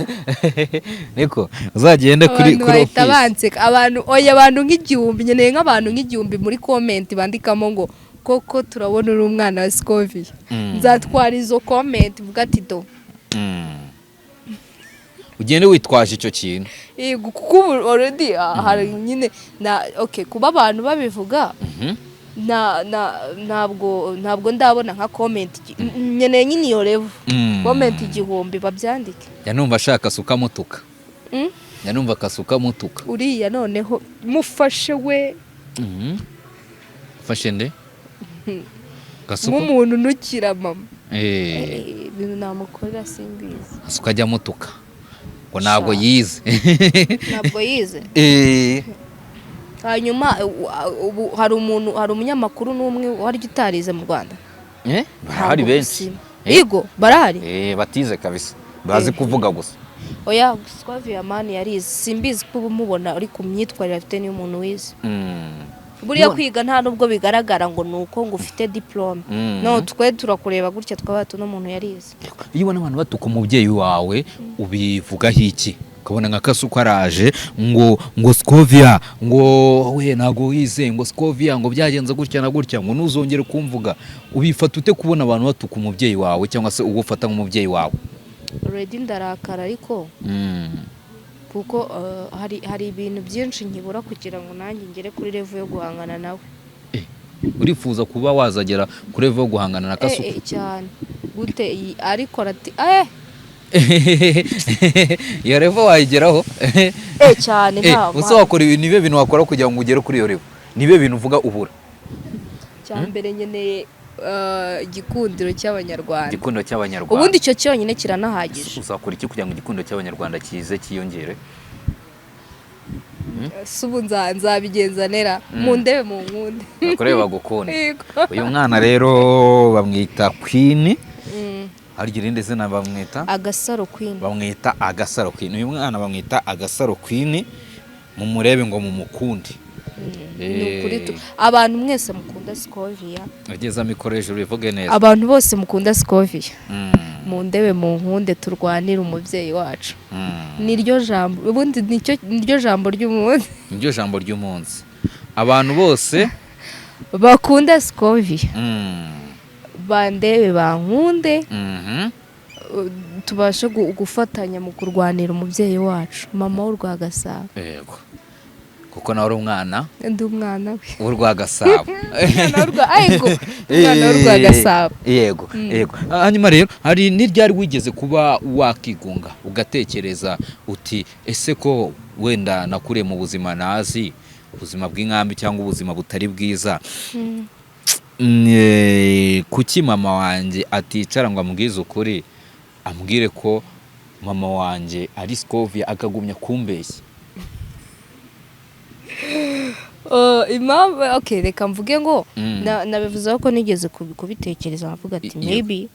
Speaker 1: niko uzagende kuri
Speaker 2: Abantu
Speaker 1: kuri
Speaker 2: bahita
Speaker 1: office.
Speaker 2: banseka abantu. Oya, abantu nk'igihumbi, nkeneye nk'abantu nk'igihumbi muri comment bandikamo ngo: "Koko turabona uri umwana wa Scovia." Nzatwara izo comment mvuga ati: "Do."
Speaker 1: Ugende witwaje icyo kintu.
Speaker 2: Yego, kuko ubu already hari nyine na okay kuba abantu babivuga na na ntabwo ndabona nka comment nkeneye nyine iyo level. Comment 1000 babyandike.
Speaker 1: Ya, numva ashaka asuka mutuka. Ya, numva akasuka mutuka.
Speaker 2: Uriya noneho mufashe we.
Speaker 1: Fashe nde? Gasuku?
Speaker 2: Nk'umuntu unukira mama. Ibintu namukorera simbizi.
Speaker 1: Asuka ajya amutuka ngo ntabwo
Speaker 2: Sha.
Speaker 1: yize.
Speaker 2: Ntabwo yize. Hanyuma ubu hari umuntu, hari umunyamakuru n'umwe wari utarize mu Rwanda?
Speaker 1: Barahari
Speaker 2: Ntabwo
Speaker 1: benshi.
Speaker 2: gusiba. Yego, barahari.
Speaker 1: Batize kabisa, bazi kuvuga gusa.
Speaker 2: Oya, Scovia man yarize. Simbizi ko uba umubona uri ku myitwarire afite niyo umuntu wize. Buriya kwiga nta nubwo bigaragara ngo ni uko ngo ufite diplôme. No twe turakureba gutya twaba tuno muntu yarize.
Speaker 1: Iyo ubona abantu batuka umubyeyi wawe ubivugaho iki? Ukabona nka Kasuku araje ngo "Scovia", ngo "we ntabwo wize", ngo "Scovia", ngo "byagenze gutya na gutya", ngo "ntuzongere kumvuga", ubifata ute kubona abantu batuka umubyeyi wawe cyangwa se uwo ufata nk'umubyeyi wawe?
Speaker 2: Already ndarakara, ariko kuko hari ibintu byinshi nkibura kugira ngo nanjye ngere kuri level yo guhangana nawe.
Speaker 1: Urifuza kuba wazagera kuri level yo guhangana na Kasuku?
Speaker 2: Cyane gute ariko arati
Speaker 1: Iyo level wayigeraho?
Speaker 2: Cyane. Nta
Speaker 1: Use wakora ibintu, nibe bintu wakora kugira ngo ugere kuri iyo level, nibe bintu uvuga ubura?
Speaker 2: Cya mbere nkeneye igikundiro cy'Abanyarwanda.
Speaker 1: Igikundiro cy'Abanyarwanda.
Speaker 2: Ubundi icyo cyonyine kiranahagije.
Speaker 1: Uzakora iki kugira ngo igikundiro cy'Abanyarwanda kize cyiyongere?
Speaker 2: Si ubu nzabigenza nera mu ndebe mu nkunde.
Speaker 1: Bakurebe bagukunde.
Speaker 2: Yego.
Speaker 1: Uyu mwana rero bamwita Queen. Harya irindi zina bamwita?
Speaker 2: Agasaro Queen.
Speaker 1: Bamwita Agasaro Queen. Uyu mwana bamwita Agasaro Queen, mumurebe ngo mumukunde.
Speaker 2: Ni ukuri abantu mwese mukunda Scovia.
Speaker 1: Ugeze mikoro hejuru bivuge neza.
Speaker 2: Abantu bose mukunda Scovia, mu ndebe mu nkunde, turwanire umubyeyi wacu. Niryo jambo ubundi, nicyo niryo jambo ry'umunsi.
Speaker 1: Niryo jambo ry'umunsi, abantu bose
Speaker 2: bakunda Scovia, bandebe bankunde. tubashe gufatanya mu kurwanira umubyeyi wacu, mama w'Urwagasabo.
Speaker 1: Yego, kuko nawe uri umwana
Speaker 2: Ndi umwana we.
Speaker 1: w'Urwagasabo.
Speaker 2: Umwana w'Urwa, yego, umwana w'Urwagasabo.
Speaker 1: Yego. Hanyuma rero, hari n'iryari wigeze kuba wakigunga, ugatekereza uti: "Ese ko wenda nakuriye mu buzima nazi, ubuzima bw'inkambi cyangwa ubuzima butari bwiza, kuki mama wanjye aticara ngo ambwize ukuri, ambwire ko mama wanjye ari Scovia, akagumya kumbeshya?"
Speaker 2: Impamvu, okay, reka mvuge ngo nabivuzeho ko nigeze kubitekereza, nkavuga ati maybe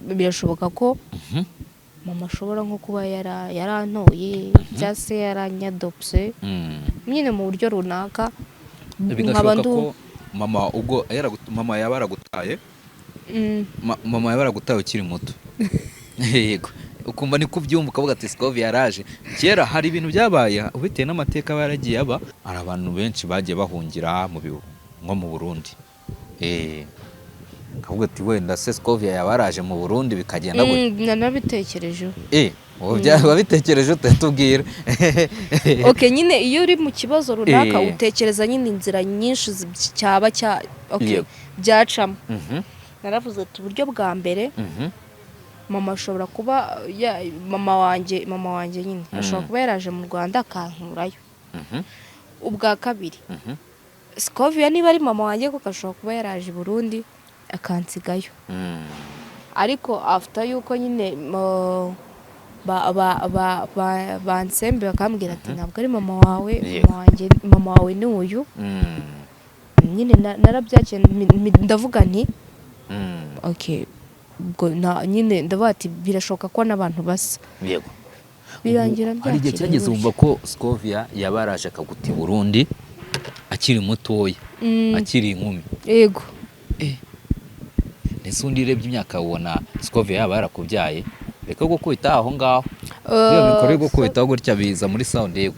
Speaker 2: birashoboka ko mama ashobora nko kuba yarantoye cyangwa se yaranyadopse nyine mu buryo runaka, nkaba
Speaker 1: Bigashoboka ko mama ubwo mama yaba yaragutaye, mama yaba yaragutaye ukiri muto, yego, ukumva niko ubyumva, ukavuga ati Scovia yaraje kera. Hari ibintu byabaye bitewe n'amateka aba yaragiye aba, hari abantu benshi bagiye bahungira mu bihu nko mu Burundi, ukavuga ati wenda se Scovia yaba yaraje mu Burundi, bikagenda gutya.
Speaker 2: Nanabitekerejeho.
Speaker 1: Wabitekereje ute? Tubwire.
Speaker 2: Okay, nyine iyo uri mu kibazo runaka, utekereza nyine inzira nyinshi cyaba cya, okay, byacamo. Naravuze ati uburyo bwa mbere, mama ashobora kuba mama wanjye nyine ashobora kuba yaraje mu Rwanda akankurayo. Ubwa kabiri, Scovia niba ari mama wanjye koko, ashobora kuba yaraje i Burundi akansigayo. Ariko after yuko nyine bansembe bakambwira ati ntabwo ari mama wawe, mama wanjye, mama wawe ni uyu. Nyine narabyakiriye, ndavuga nti okay, ubwo nyine ndavuga ati birashoboka ko n'abantu basa. Birangira
Speaker 1: Hari igihe
Speaker 2: mbyakiriye
Speaker 1: cyageze
Speaker 2: gutyo.
Speaker 1: wumva ko Scovia yaba yaraje akaguta i Burundi akiri mutoya, akiri inkumi?
Speaker 2: Yego.
Speaker 1: Ndetse undi urebye imyaka, ubona Scovia yaba yarakubyaye? Reka gukubita aho ngaho. Iyo mikoro yo gukubitaho gutya biza muri sound, yego.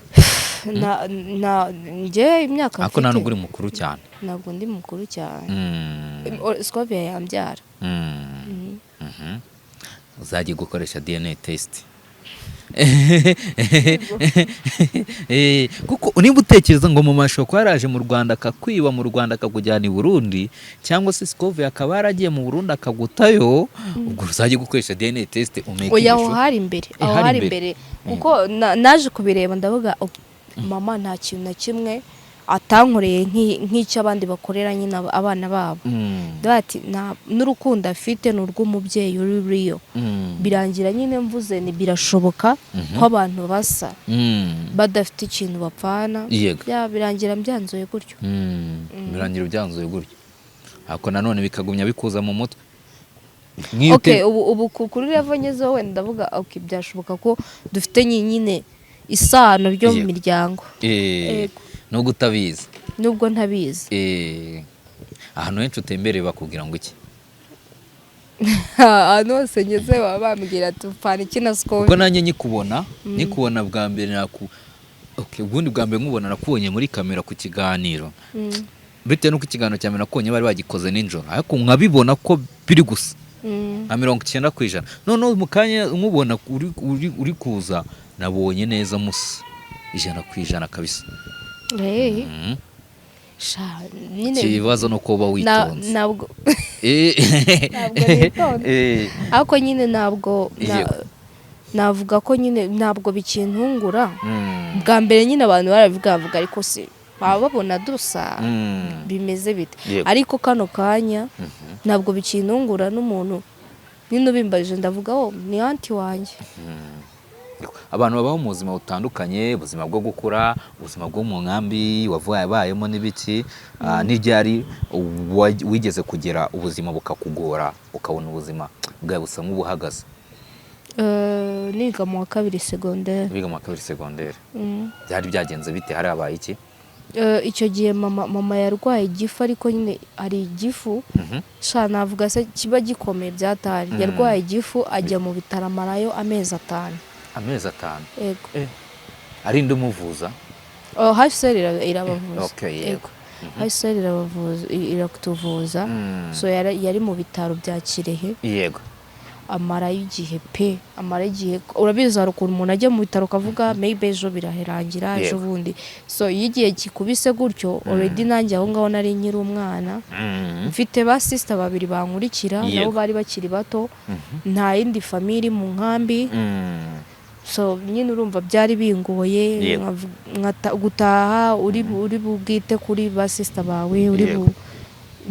Speaker 2: Na njye imyaka
Speaker 1: Ariko nta
Speaker 2: mfite,
Speaker 1: nubwo uri mukuru cyane.
Speaker 2: Ntabwo ndi mukuru cyane. Scovia yambyara.
Speaker 1: Uzajye gukoresha DNA test, kuko niba utekereza ngo mama ashobora kuba yaraje mu Rwanda akakwiba mu Rwanda akakujyana i Burundi, cyangwa se Scovia akaba yaragiye mu Burundi akagutayo, ubwo uzajye gukoresha DNA test umeke.
Speaker 2: Oya, aho hari imbere, aho
Speaker 1: hari
Speaker 2: hari
Speaker 1: imbere.
Speaker 2: imbere, kuko naje kubireba ndavuga: "Oh, mama nta kintu na kimwe atankoreye nk'icyo abandi bakorera nyine abana babo." Ndavuga ati n'urukundo afite ni urw'umubyeyi uri real. Birangira nyine mvuze ni birashoboka ko abantu basa badafite ikintu bapfana. Ya, birangira mbyanzuye gutyo.
Speaker 1: Birangira byanzuye gutyo, ariko nanone bikagumya bikuza mu mutwe. Nk'iyo
Speaker 2: Okay, ubu kuri level ngezeho wenda ndavuga okay, byashoboka ko dufite nyine isano ryo mu miryango. Yego.
Speaker 1: Nubwo utabizi.
Speaker 2: Nubwo ntabizi.
Speaker 1: Ahantu henshi utembereye bakubwira ngo iki?
Speaker 2: Ahantu hose ngeze baba bambwira tupfana iki na
Speaker 1: Kuko
Speaker 2: Scovia.
Speaker 1: nanjye nyikubona bwa mbere naku, okay, ubundi bwa mbere nkubona nakubonye muri kamera ku kiganiro, bitewe n'uko ikiganiro cya mbere nakubonye bari bagikoze nijoro, ariko nkabibona ko biri gusa nka 90%. Noneho mu kanya nkubona uri kuza, nabonye neza musa 100% kabisa.
Speaker 2: Hey, sha nyine
Speaker 1: Ikibazo ni uko uba witonze.
Speaker 2: Ntabwo ntabwo nitonze. Ariko nyine ntabwo navuga ko nyine ntabwo bikintungura. Bwa mbere nyine abantu barabivuga, bavuga ariko se baba babona dusa, bimeze bite? Ariko kano kanya ntabwo bikintungura, n'umuntu nyine ubimbajije ndavuga: "Oh, ni aunty wanjye."
Speaker 1: Abantu babaho mu buzima butandukanye, ubuzima bwo gukura, ubuzima bwo mu nkambi wabayemo n'ibiki. N'iryari wigeze kugira ubuzima bukakugora, ukabona ubuzima bwawe busa nk'ubuhagaze?
Speaker 2: Niga mu wa kabiri segonderi.
Speaker 1: Wiga mu wa kabiri segonderi? Byari byagenze bite? Hari habaye iki?
Speaker 2: Icyo gihe mama yarwaye igifu, ariko nyine hari igifu, sha navuga se kiba gikomeye byatari. Yarwaye igifu ajya mu bitaro, amarayo amezi 5.
Speaker 1: Amezi 5?
Speaker 2: Yego.
Speaker 1: Ari nde umuvuza?
Speaker 2: Oh, HCR irabavuza.
Speaker 1: Okay, yego.
Speaker 2: HCR irabavuza, iratuvuza. So yari mu bitaro bya Kirehe. Amarayo igihe pe, amara igihe. Urabizi, hari ukuntu umuntu ajya mu bitaro ukavuga maybe ejo birarangira, ejo bundi. So iyo igihe kikubise gutyo, already nanjye aho ngaho nari nkiri umwana, mfite ba sister babiri bankurikira, nabo bari bakiri bato, nta yindi famille iri mu nkambi. So nyine urumva byari bingoye. Gutaha uri bubwite kuri ba sister bawe, uri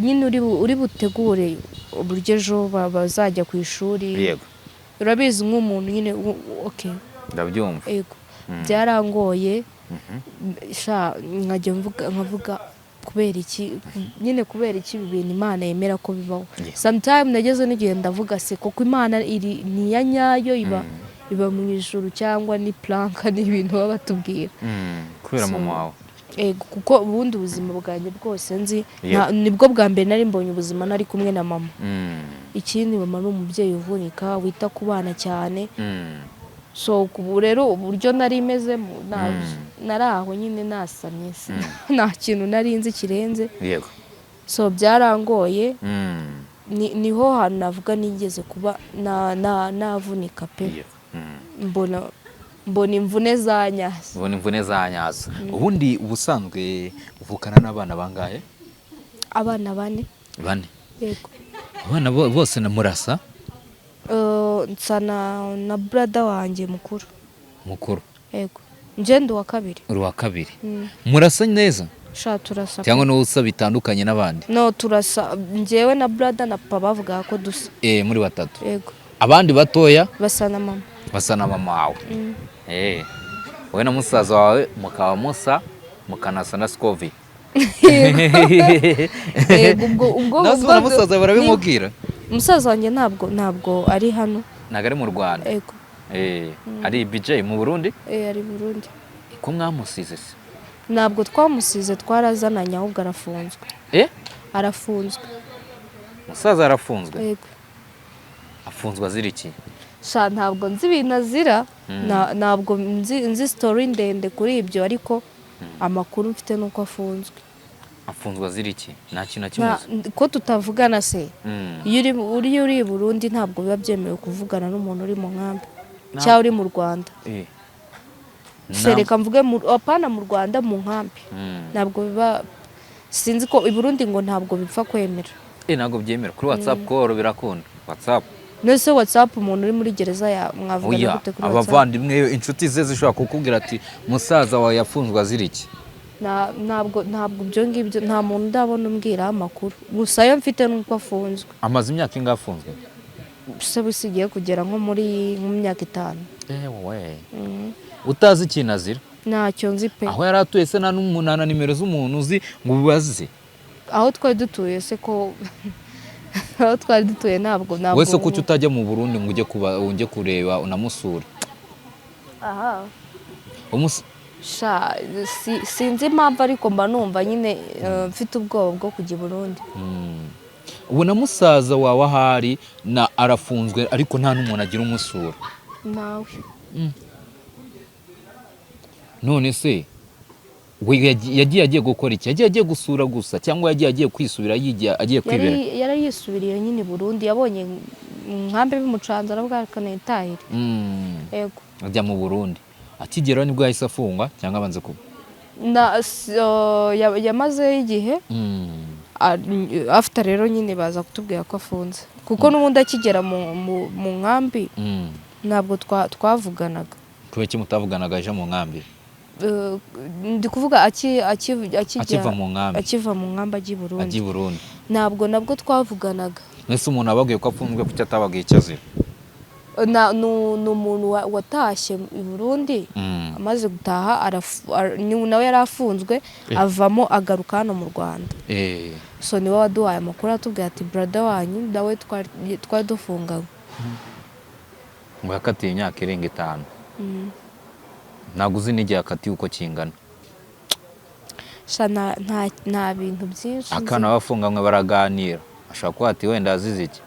Speaker 2: nyine uri butegure uburyo ejo bazajya ku ishuri. Urabizi nk'umuntu nyine okay.
Speaker 1: Ndabyumva.
Speaker 2: Yego, byarangoye sha. Nkajya mvuga, nkavuga kubera iki nyine, kubera iki ibi bintu Imana yemera ko bibaho? Sometime nageze n'igihe ndavuga: se kuko Imana iri ni iya nyayo, iba mu ijuru, cyangwa ni prank, ni ibintu baba batubwira?
Speaker 1: Kubera
Speaker 2: So,
Speaker 1: mama wawe.
Speaker 2: Ego, kuko ubundi ubuzima bwanjye bwose nzi, nibwo bwa mbere nari mbonye ubuzima nari kumwe na mama. Ikindi, mama ni umubyeyi uvunika, wita ku bana cyane. So ubu rero uburyo nari mezemo, nari aho nyine nasamye, nta kintu nari nzi kirenze. So byarangoye. Niho hantu navuga nigeze kuba navunika pe. Mbona imvune za nyazo.
Speaker 1: Ubona imvune za nyazo. Ubundi ubusanzwe uvukana n'abana bangahe?
Speaker 2: Abana bane.
Speaker 1: Bane?
Speaker 2: Yego.
Speaker 1: Abana bose na murasa?
Speaker 2: Nsa na brother wanjye mukuru.
Speaker 1: Mukuru?
Speaker 2: Yego, njye ndi uwa kabiri.
Speaker 1: Uri uwa kabiri. Murasa neza?
Speaker 2: Sha, turasa.
Speaker 1: Cyangwa n'uwo usa bitandukanye n'abandi?
Speaker 2: No, turasa. Njyewe na brother na papa bavugaga ko dusa.
Speaker 1: Eh, muri batatu?
Speaker 2: Yego.
Speaker 1: Abandi batoya?
Speaker 2: Basa na mama.
Speaker 1: Basa na mama wawe. Eh, wowe na musaza wawe mukaba musa, mukanasa na Scovi.
Speaker 2: Yego, ubwo
Speaker 1: Nawe
Speaker 2: ubwo
Speaker 1: na musaza wawe barabimubwira?
Speaker 2: Musaza wanjye ntabwo ari hano.
Speaker 1: Ntabwo ari mu Rwanda?
Speaker 2: Yego.
Speaker 1: Eh, ari BJ mu Burundi?
Speaker 2: Eh, ari Burundi.
Speaker 1: Ko mwamusize se?
Speaker 2: Ntabwo twamusize, twarazananye, ahubwo arafunzwe.
Speaker 1: Eh?
Speaker 2: Arafunzwe.
Speaker 1: Musaza arafunzwe?
Speaker 2: Yego.
Speaker 1: Afunzwe azira iki?
Speaker 2: Sha, ntabwo nzi ibintu azira. Ntabwo nzi story ndende kuri ibyo, ariko amakuru mfite ni uko afunzwe.
Speaker 1: Afunzwe azira iki? Nta kintu na kimwe uzi?
Speaker 2: Ko tutavugana se? Iyo uri i Burundi ntabwo biba byemewe kuvugana n'umuntu uri mu nkambi cyangwa uri mu Rwanda. Se reka mvuge apana mu Rwanda, mu nkambi. Ntabwo biba, sinzi ko i Burundi ngo ntabwo bipfa kwemera.
Speaker 1: Eh, ntabwo byemera. Kuri WhatsApp call birakunda, WhatsApp?
Speaker 2: None WhatsApp, umuntu uri muri gereza ya mwavugana
Speaker 1: Oya.
Speaker 2: gute kuri WhatsApp?
Speaker 1: Abavandimwe, inshuti ze zishobora kukubwira ati: "Musaza wawe yafunzwe azira iki?"
Speaker 2: Ntabwo ibyo ngibyo, nta muntu ndabona umbwiraho amakuru. Gusa ayo mfite ni uko afunzwe.
Speaker 1: Amaze imyaka ingahe afunzwe?
Speaker 2: Se busigiye kugera nko mu myaka 5.
Speaker 1: Ewe, utazi ikintu azira?
Speaker 2: Ntacyo nzi pe.
Speaker 1: Aho yari atuye se, nta n'umuntu, nta na nimero z'umuntu uzi ngo ubaze?
Speaker 2: Aho twari dutuye se, ko aho twari dutuye ntabwo
Speaker 1: Wese kuki utajya mu Burundi ngo ujye kuba, ujye kureba unamusure?
Speaker 2: Aha. Sha, sinzi impamvu, ariko mba numva nyine mfite ubwoba bwo kujya i Burundi.
Speaker 1: Ubu na musaza wawe ahari na arafunzwe, ariko nta n'umuntu agira umusura?
Speaker 2: Nawe.
Speaker 1: None se we yagiye agiye gukora iki? Yagiye agiye gusura gusa, cyangwa yagiye agiye kwisubira, yigiye agiye kwibera?
Speaker 2: Yari yisubiriye nyine i Burundi, yabonye nkambi bimucanze, aravuga reka nitahire. Yego.
Speaker 1: Ajya mu Burundi, akigeraho nibwo yahise afungwa cyangwa abanze kuba?
Speaker 2: Yamazeyo igihe. After rero nyine baza kutubwira ko afunze, kuko n'ubundi akigera mu nkambi ntabwo twavuganaga.
Speaker 1: Kubera iki mutavuganaga aje mu nkambi?
Speaker 2: Ndi kuvuga akijya
Speaker 1: Akiva mu nkambi.
Speaker 2: Akiva mu nkambi ajya i Burundi.
Speaker 1: Ajya i Burundi.
Speaker 2: Ntabwo nabwo twavuganaga.
Speaker 1: Mbese umuntu ababwiye ko afunzwe, kuki atababwiye icyo azira?
Speaker 2: Ni umuntu watashye i Burundi. Amaze gutaha nawe yari afunzwe, avamo agaruka hano mu Rwanda. So niwe waduhaye amakuru, atubwira ati: "Brother wanyu nawe twari dufunganywe."
Speaker 1: Ngo yakatiye imyaka irenga 5. Ntabwo uzi n'igihe akatiye uko kingana?
Speaker 2: Sha, nta bintu byinshi nzi.
Speaker 1: Akana bafunganywe baraganira, ashobora kuba ati wenda azize iki?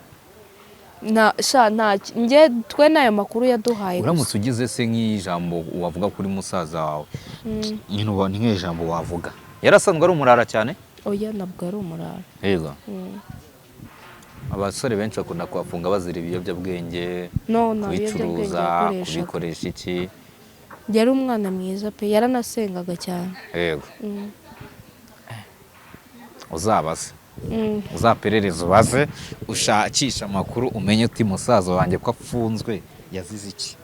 Speaker 2: Sha, nta njye twe n'ayo makuru yaduhaye gusa.
Speaker 1: Uramutse ugize se nk'ijambo wavuga kuri musaza wawe, nyine uba ni nk'ijambo wavuga, yari asanzwe ari umurara cyane?
Speaker 2: Oya, ntabwo ari umurara.
Speaker 1: Yego. Abasore benshi bakunda kubafunga bazira ibiyobyabwenge,
Speaker 2: No, nta biyobyabwenge
Speaker 1: kubicuruza,
Speaker 2: yakoreshaga.
Speaker 1: Kubikoresha iki?
Speaker 2: Yari umwana mwiza pe, yaranasengaga cyane.
Speaker 1: Uzabaze, uzaperereze, ubaze, ushakishe amakuru, umenye uti: "Musaza wanjye ko afunzwe yazize iki?"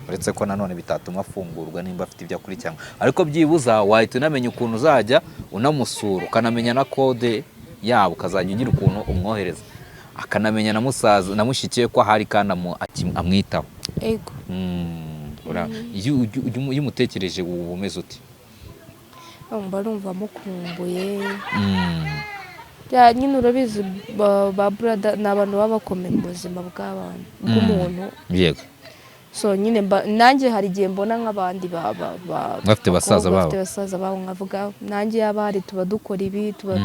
Speaker 1: Uretse ko nanone bitatuma afungurwa nimba afite ibyo akurikiranwa, ariko byibuza wahita unamenya ukuntu uzajya unamusura, ukanamenya na kode yabo, ukazajya ugira ukuntu umwohereza, akanamenya na musaza na mushiki we ko ahari kandi amwitaho.
Speaker 2: Ego.
Speaker 1: Iyo umutekereje uba umeze ute?
Speaker 2: Mba numva mukumbuye. Ya, nyine urabizi, ba brother ni abantu baba bakomeye mu buzima bw'abantu, bw'umuntu. So nyine nanjye hari igihe mbona nk'abandi ba
Speaker 1: Bafite basaza
Speaker 2: bakobwa
Speaker 1: babo.
Speaker 2: Bafite basaza babo, nkavuga nanjye yaba hari tuba dukora ibi, tuba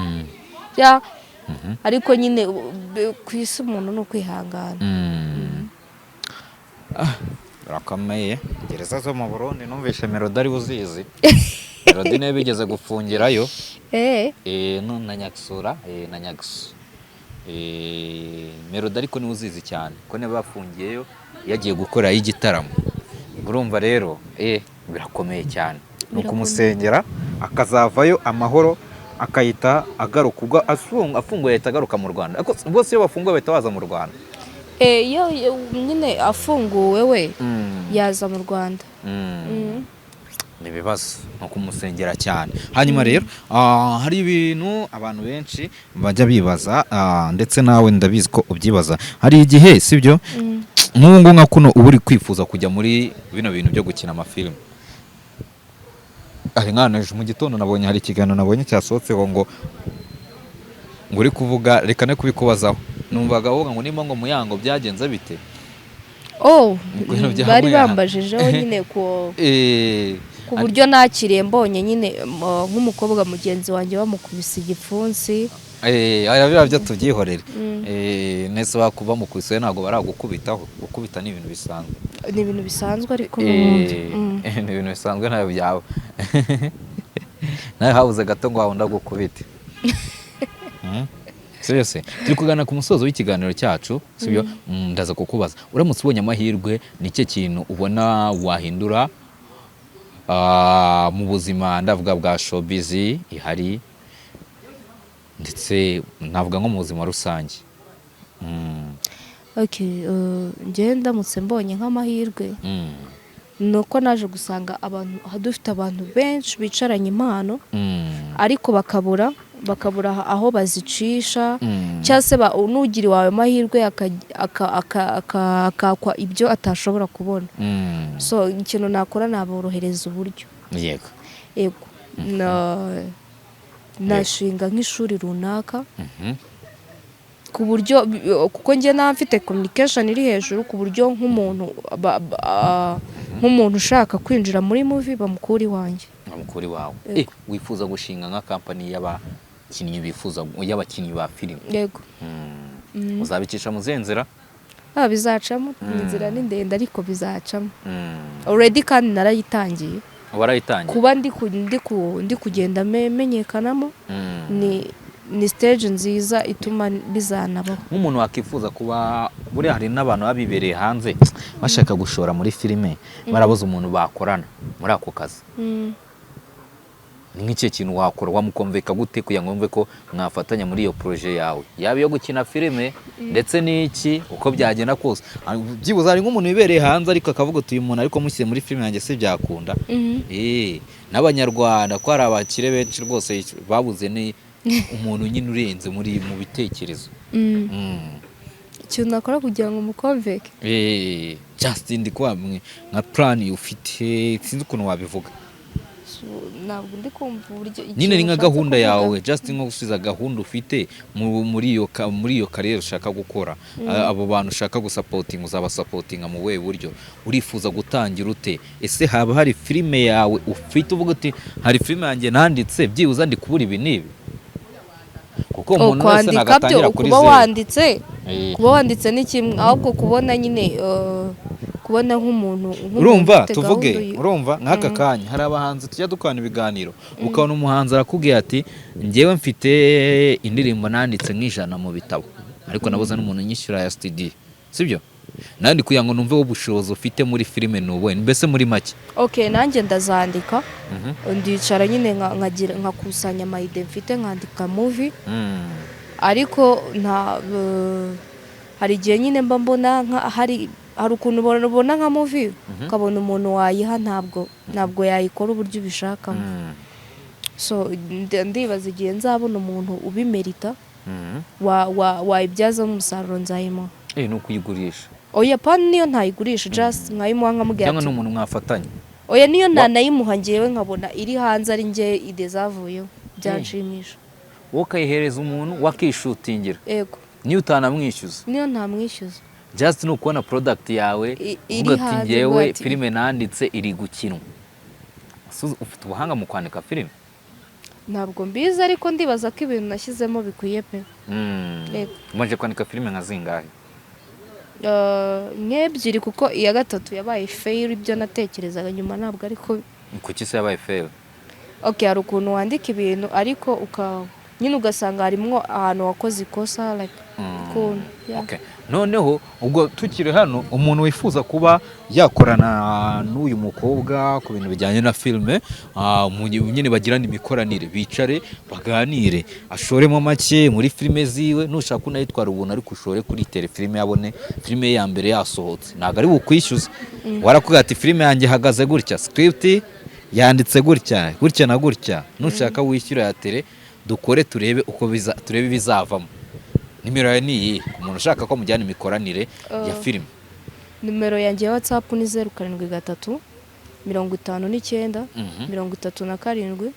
Speaker 2: ya. Ariko nyine ku isi umuntu ni ukwihangana.
Speaker 1: Ah, birakomeye. Gereza zo mu Burundi numvishe Melody ari uzizi. Melody niwe bigeze gufungirayo. No na Nyagisura, na Nyagsu. Melody ariko niwe uzizi cyane ko niba bafungiyeyo yagiye gukorerayo igitaramo. Urumva rero, birakomeye cyane. Ni ukumusengera akazavayo amahoro, akahita agaruka ubwo afunguye ahita agaruka mu Rwanda. Ariko bose iyo bafunguye bahita baza mu Rwanda.
Speaker 2: Iyo nyine afunguwe we yaza mu Rwanda.
Speaker 1: Ni ibibazo, ni ukumusengera cyane. Hanyuma rero, hari ibintu abantu benshi bajya bibaza, ndetse nawe ndabizi ko ubyibaza. Hari igihe, sibyo, nk'ubu ngubu nka kuno uba uri kwifuza kujya muri bino bintu byo gukina amafilime. Hari nk'ahantu ejo mu gitondo nabonye, hari ikiganiro nabonye cyasohotseho ngo uri kuvuga, reka ne kubikubazaho, numvaga bavuga ngo nimba ngo Muyango byagenze bite?
Speaker 2: Oh.
Speaker 1: Mu bintu bya
Speaker 2: Bari
Speaker 1: Muyango.
Speaker 2: bambajijeho nyine ku buryo nakiriye mbonye nyine nk'umukobwa mugenzi wanjye bamukubise igipfunsi.
Speaker 1: Aya biriya byo tubyihorere. Nese bakuba mukubise, ntabwo baragukubitaho? Gukubita ni ibintu bisanzwe.
Speaker 2: Ni ibintu bisanzwe ariko n'ubundi.
Speaker 1: Ni ibintu bisanzwe, ntayo byaba nawe habuze gato ngo wawundi agukubite. Sibyo se? Turi kugana ku musozo w'ikiganiro cyacu, sibyo? Ndaza kukubaza, uramutse ubonye amahirwe, ni cyo kintu ubona wahindura mu buzima, ndavuga bwa showbiz ihari, ndetse navuga nko mu buzima rusange?
Speaker 2: Okay, njyewe ndamutse mbonye nk'amahirwe, ni uko naje gusanga abantu dufite, abantu benshi bicaranye impano, ariko bakabura aho bazicisha, cyangwa se nugira iwawe amahirwe akakwa ibyo atashobora kubona. So ikintu nakora, naborohereza uburyo. Yego, nashinga nk'ishuri runaka, ku buryo, kuko njye naba mfite communication iri hejuru, ku buryo nk'umuntu ushaka kwinjira muri movie bamukura iwanjye.
Speaker 1: Mukuru iwawe.
Speaker 2: Yego.
Speaker 1: Wifuza gushinga nka kampani y'abakinnyi bifuza, y'abakinnyi ba filime?
Speaker 2: Yego.
Speaker 1: Uzabicisha mu zihe nzira?
Speaker 2: Ah, bizacamo. Inzira ni ndende ariko bizacamo. Already kandi narayitangiye.
Speaker 1: Warayitangiye?
Speaker 2: Kuba ndi kugenda menyekanamo, ni stage nziza ituma bizanabaho.
Speaker 1: Nk'umuntu wakwifuza kuba, buriya hari n'abantu baba bibereye hanze bashaka gushora muri filime, barabuze umuntu bakorana muri ako kazi, ni nk'ikihe kintu wakora? Wamukomveka gute kugira ngo wumve ko mwafatanya muri iyo projet yawe, yaba iyo gukina filime ndetse n'iki, uko byagenda kose? Byibuze hari nk'umuntu wibereye hanze ariko akavuga uti: "Uyu muntu ariko mushyize muri filime yanjye si byakunda?" N'abanyarwanda ko hari abakire benshi rwose babuze ni umuntu nyine urenze muri mu bitekerezo.
Speaker 2: Ikintu nakora kugira ngo mukomveke?
Speaker 1: Just ndi kuba nka plan ufite, sinzi ukuntu wabivuga.
Speaker 2: So, ntabwo ndi kumva uburyo
Speaker 1: Nyine ni
Speaker 2: ikintu
Speaker 1: nka
Speaker 2: ushatse
Speaker 1: gahunda
Speaker 2: kuvuga.
Speaker 1: yawe, just nko gusubiza gahunda ufite muri iyo career ushaka gukora. Abo bantu ushaka gusapotinga, uzabasapotinga mu buhe buryo? Urifuza gutangira ute? Ese haba hari filime yawe ufite uvuga uti: "Hari filime yanjye nanditse, byibuze ndi kubura ibi n'ibi"? Kuko
Speaker 2: Oh,
Speaker 1: umuntu wese
Speaker 2: kwandika
Speaker 1: ntabwo
Speaker 2: byo
Speaker 1: atangira kuri
Speaker 2: kuba
Speaker 1: zeru.
Speaker 2: wanditse, kuba wanditse ni kimwe, ahubwo kubona nyine, kubona nk'umuntu
Speaker 1: Urumva,
Speaker 2: ufite
Speaker 1: tuvuge,
Speaker 2: gahunda
Speaker 1: urumva nk'aka kanya hari abahanzi tujya dukorana ibiganiro, ukabona umuhanzi arakubwiye ati: "Njyewe mfite indirimbo nanditse nk'ijana mu bitabo." Ariko nabuze n'umuntu unyishyura ya studio, sibyo? Nandi kugira ngo numve ubushobozi ufite muri filime ni ubuhe, mbese muri make.
Speaker 2: Okay, nanjye ndazandika, ndicara nyine nkagira nkakusanya ama idea mfite, nkandika movie. Ariko nta hari igihe nyine mba mbona hari ukuntu ubona nka movie, ukabona umuntu wayiha ntabwo yayikora uburyo ubishakamo. So ndibaza igihe nzabona umuntu ubimerita wayibyazamo umusaruro, nzayimuha.
Speaker 1: Ni ukuyigurisha?
Speaker 2: Oya, pani, niyo ntayigurisha, just nkayimuha, nkamubwira
Speaker 1: Cyangwa
Speaker 2: ati
Speaker 1: n'umuntu mwafatanya?
Speaker 2: Oya, niyo ntanayimuha, ngewe nkabona iri hanze ari nge idea zavuyeho, byanshimisha.
Speaker 1: Wowe ukayihereza umuntu wakishutingira?
Speaker 2: Ego.
Speaker 1: Niyo utanamwishyuza?
Speaker 2: Niyo ntamwishyuza.
Speaker 1: Just ni ukubona product yawe
Speaker 2: Iri
Speaker 1: uvuga ati
Speaker 2: hanze,
Speaker 1: ngewe
Speaker 2: uvuga ati-
Speaker 1: filime nanditse iri gukinwa. Ufite ubuhanga mu kwandika filime?
Speaker 2: Ntabwo mbizi, ariko ndibaza ko ibintu nashyizemo bikwiye pe. Yego.
Speaker 1: Umaze kwandika filime nka zingahe?
Speaker 2: Nk'ebyiri, kuko iya gatatu yabaye fail. Ibyo natekerezaga nyuma ntabwo ariko.
Speaker 1: Kuki se yabaye fail?
Speaker 2: Okay, hari ukuntu wandika ibintu ariko nyine ugasanga harimwo ahantu wakoze ikosa, like ukuntu, yeah.
Speaker 1: Okay. Noneho ubwo tukiri hano, umuntu wifuza kuba yakorana n'uyu mukobwa ku bintu bijyanye na filime, nyine bagirane imikoranire, bicare baganire, ashoremo make muri filime ziwe. Nushaka unayitwara ubuntu, ariko ushore kuri telefilime, yabone filime ye ya mbere yasohotse. Ntabwo ari bukwishyuze, warakubwira ati filime yanjye ihagaze gutya, script yanditse gutya gutya na gutya, nushaka wishyura ya tele, dukore turebe uko biza, turebe ibizavamo. Nimero yawe ni iyi ku muntu ushaka ko mujyana imikoranire ya filime?
Speaker 2: Nimero yanjye ya WhatsApp ni 073 59 37 86 9.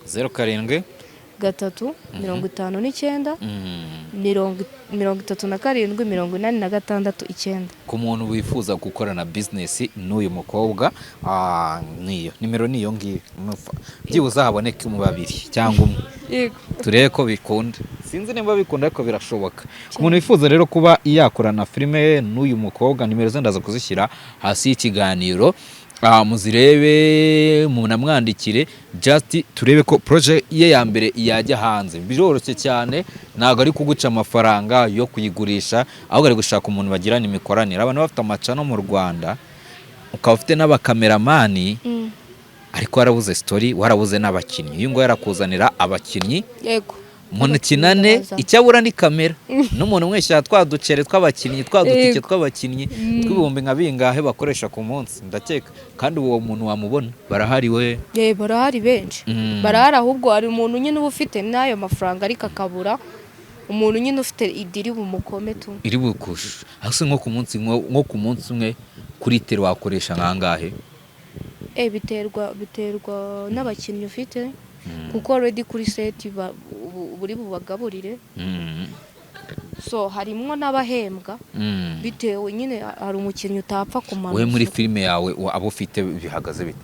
Speaker 1: 07
Speaker 2: 3 59 37 86 9.
Speaker 1: Ku muntu wifuza gukorana bizinesi n'uyu mukobwa, niyo nimero niyo ngiyo. Byibuze haboneke mu babiri cyangwa umwe, turebe ko bikunda. Sinzi niba bikunda, ariko birashoboka. Ku muntu wifuza rero kuba yakorana filime n'uyu mukobwa, nimero ze ndaza kuzishyira hasi y'ikiganiro. Muzirebe, munamwandikire, just turebe ko projet ye ya mbere yajya hanze. Biroroshye cyane, ntabwo ari kuguca amafaranga yo kuyigurisha, ahubwo ari gushaka umuntu bagirana imikoranire. Abantu bafite ama channel mu Rwanda, ukaba ufite n'abakameramani, ariko warabuze story, warabuze n'abakinnyi, uyu nguyu arakuzanira abakinnyi. Munakinane.
Speaker 2: Abakinnyi.
Speaker 1: Icyo abura ni kamera n'umuntu umwishyura twa ducere tw'abakinnyi, twa dutike tw'abakinnyi tw'ibihumbi nka bingahe bakoresha ku munsi, ndakeka. Kandi uwo muntu wamubona, barahari we.
Speaker 2: Barahari benshi. Barahari, ahubwo hari umuntu nyine uba ufite n'ayo mafaranga ariko akabura umuntu nyine ufite idea iri bumukome tu.
Speaker 1: Iri bukusha hasi nko ku munsi umwe kuri tele wakoresha nkangahe?
Speaker 2: Biterwa n'abakinnyi ufite, kuko already kuri set buri bubagaburire. So harimwo n'abahembwa, bitewe nyine, hari umukinnyi utapfa kumanura.
Speaker 1: Wowe muri filime yawe abo ufite bihagaze bite?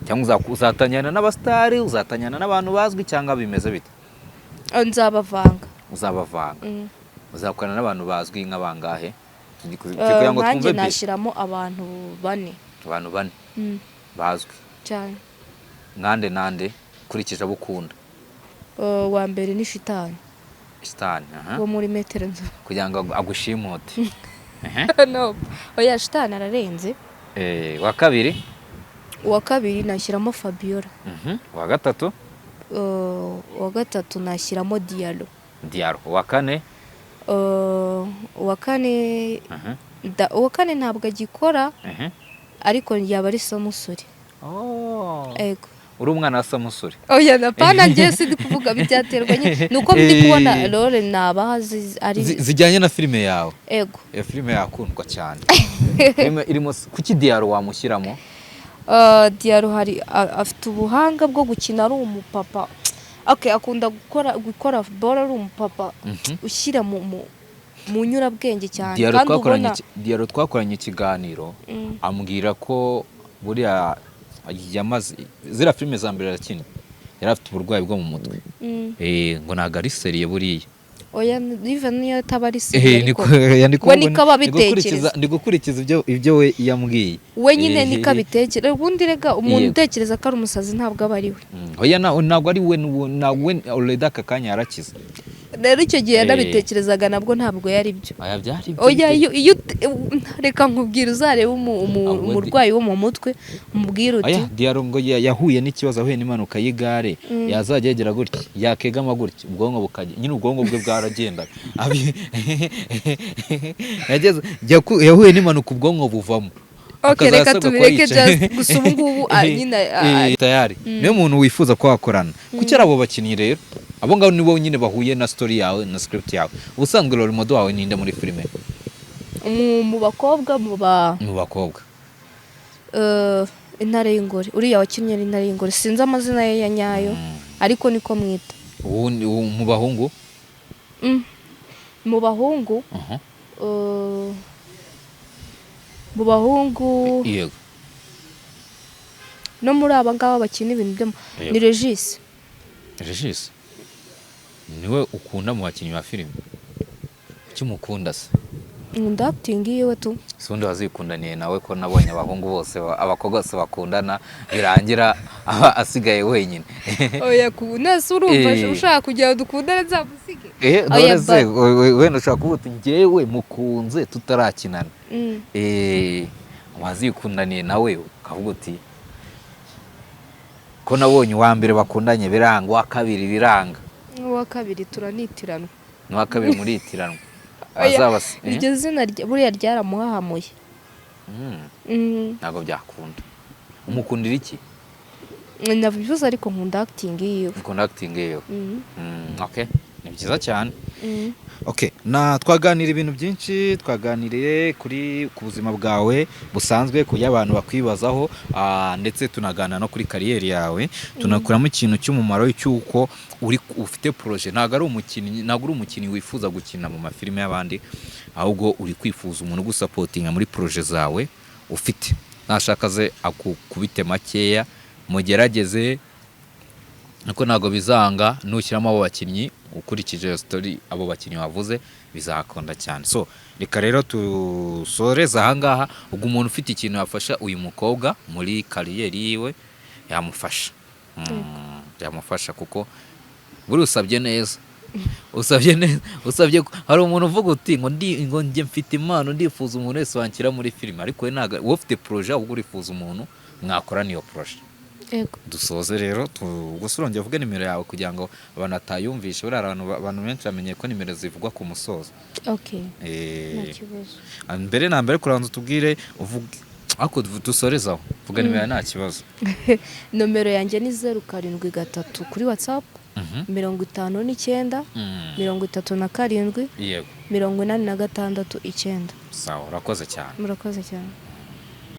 Speaker 1: Cyangwa uzatanyana n'abasitari, uzatanyana n'abantu bazwi, cyangwa bimeze bite?
Speaker 2: Nzabavanga.
Speaker 1: Uzabavanga?
Speaker 2: Mm.
Speaker 1: Uzakorana n'abantu bazwi nk'abangahe? Kugira ngo
Speaker 2: Nkanjye
Speaker 1: twumve bi
Speaker 2: nashyiramo abantu bane.
Speaker 1: Abantu bane bazwi?
Speaker 2: Cyane.
Speaker 1: Nkande nande, ukurikije abo ukunda?
Speaker 2: Uwa mbere ni Shitani.
Speaker 1: Shitani, aha.
Speaker 2: Wo muri metero nzu.
Speaker 1: Kugira ngo agushimute.
Speaker 2: No, oya, Shitani ararenze.
Speaker 1: Wa kabiri?
Speaker 2: Uwa kabiri nashyiramo Fabiola.
Speaker 1: Uwa gatatu?
Speaker 2: Uwa gatatu nashyiramo Diallo.
Speaker 1: Diallo. Uwa kane?
Speaker 2: Uwa kane uwa kane ntabwo agikora, ariko yaba ari Samusuri.
Speaker 1: Oh.
Speaker 2: Ego.
Speaker 1: Uri umwana wa Samusuri?
Speaker 2: Oya, na pana, njye sindi kuvuga, byaterwa nyine nuko ndi kubona role nabaha ari
Speaker 1: Zijyanye na filime yawe?
Speaker 2: Ego.
Speaker 1: Iyo filime yakundwa cyane, filime irimo. Kuki Diallo wamushyiramo?
Speaker 2: Diallo hari afite ubuhanga bwo gukina ari umupapa. Okay, akunda gukora ball ari umupapa, ushyira mu nyurabwenge cyane.
Speaker 1: Diallo
Speaker 2: Kandi
Speaker 1: twakoranye
Speaker 2: ubona
Speaker 1: Diallo twakoranye ikiganiro, ambwira ko buriya yamaze ziriya filime za mbere arakina yari afite uburwayi bwo mu mutwe. Ngo ntabwo ari sérieux buriya.
Speaker 2: Oya, even niyo ataba ari sérieux, ariko
Speaker 1: niko
Speaker 2: we niko aba abitekereza.
Speaker 1: Ndi gukurikiza ibyo we yambwiye.
Speaker 2: We nyine niko abitekereza. Ubundi rega umuntu utekereza ko ari umusazi ntabwo aba ari we.
Speaker 1: Oya, ntabwo ari we, ntabwo we already aka kanya yarakize.
Speaker 2: Rero icyo gihe nabitekerezaga nabwo ntabwo yari byo.
Speaker 1: Aya byari byo.
Speaker 2: Oya, iyo reka nkubwire, uzarebe
Speaker 1: Ahubwo
Speaker 2: umurwayi wo mu mutwe, umubwire uti
Speaker 1: Aya Diaro ngo yahuye n'ikibazo, ahuye n'impanuka y'igare, yazajya yegera gutya, yakegama gutya, ubwonko bukajya nyine, ubwonko bwe bwaragendaga. Yahuye n'impanuka, ubwonko buvamo.
Speaker 2: Ok,
Speaker 1: Akazasabwa
Speaker 2: reka
Speaker 1: kuba
Speaker 2: tubireke.
Speaker 1: yicaye.
Speaker 2: Just gusa ubu ngubu nyine
Speaker 1: Tayari niyo muntu wifuza ko wakorana. Kuki ari abo bakinnyi rero? Abo ngabo nibo nyine bahuye na story yawe na script yawe. Ubusanzwe role model wawe ninde muri filime?
Speaker 2: Mu bakobwa, mu ba
Speaker 1: Mu bakobwa.
Speaker 2: Intare y'ingore, uriya wakinnye ari Intare y'ingore, sinzi amazina ye ya nyayo, ariko niko mwita.
Speaker 1: Ubu mu bahungu?
Speaker 2: Mu bahungu, mu bahungu no muri aba ngaba bakina ibintu byo ni Regis.
Speaker 1: Regis niwe ukunda mu bakinnyi ba filime? Kuki umukunda se?
Speaker 2: Nkunda acting yiwe tu.
Speaker 1: Si ubundi wazikundaniye nawe, ko nabonye abahungu bose abakobwa bose bakundana birangira aba asigaye wenyine?
Speaker 2: Oya, ku nese urumva ushaka kugira ngo dukundane nzamusige? Oya,
Speaker 1: None se wenda ushobora kuvuga uti: "Njyewe mukunze tutarakinana." Wazikundaniye nawe ukavuga uti: "Ko nabonye uwa mbere bakundanye biranga, uwa kabiri biranga."
Speaker 2: N'uwa kabiri turanitiranwa.
Speaker 1: N'uwa kabiri muritiranwa.
Speaker 2: Oya,
Speaker 1: Azaba
Speaker 2: iryo zina buriya ryaramuhahamuye.
Speaker 1: Ntabwo byakunda. Umukundira iki?
Speaker 2: Nabivuze, ariko nkunda acting yiwe.
Speaker 1: Ukunda acting yiwe. Okay, ni byiza cyane. Okay, na twaganira ibintu byinshi, twaganiriye kuri ku buzima bwawe busanzwe, ku abantu bakwibazaho, ndetse tunaganira no kuri career yawe, tunakuramo ikintu cy'umumaro cy'uko uri ufite projet. Ntabwo ari umukinnyi, ntabwo uri umukinnyi wifuza gukina mu mafilime y'abandi, ahubwo uri kwifuza umuntu ugusupportinga muri projet zawe ufite. Nashaka ze akukubite makeya, mugerageze, ariko ntabwo bizanga nushyiramo abo bakinnyi ukurikije iyo story, abo bakinnyi wavuze, bizakunda cyane. So reka rero dusoreze ahangaha. Ubwo umuntu ufite ikintu yafasha uyu mukobwa muri career yiwe yamufasha. Yamufasha kuko buri usabye neza, usabye neza, usabye hari umuntu uvuga uti ngo ndi ngo njye mfite impano, ndifuza umuntu wese wanshyira muri filime, ariko we ntabwo wowe ufite projet, ahubwo urifuza umuntu mwakorana iyo projet.
Speaker 2: Yego.
Speaker 1: Dusoze rero, gusa urongera uvuge nimero yawe kugira ngo abantu batayumvishe. Buriya abantu benshi bamenye ko nimero zivugwa ku musozo.
Speaker 2: Okay, nta kibazo.
Speaker 1: Mbere na mbere kuranza utubwire, uvuge, ariko dusoreze aho, vuga nimero nta kibazo.
Speaker 2: Nomero yanjye ni 073 kuri WhatsApp, 59, 37, 869.
Speaker 1: Sawa, urakoze cyane.
Speaker 2: Murakoze cyane.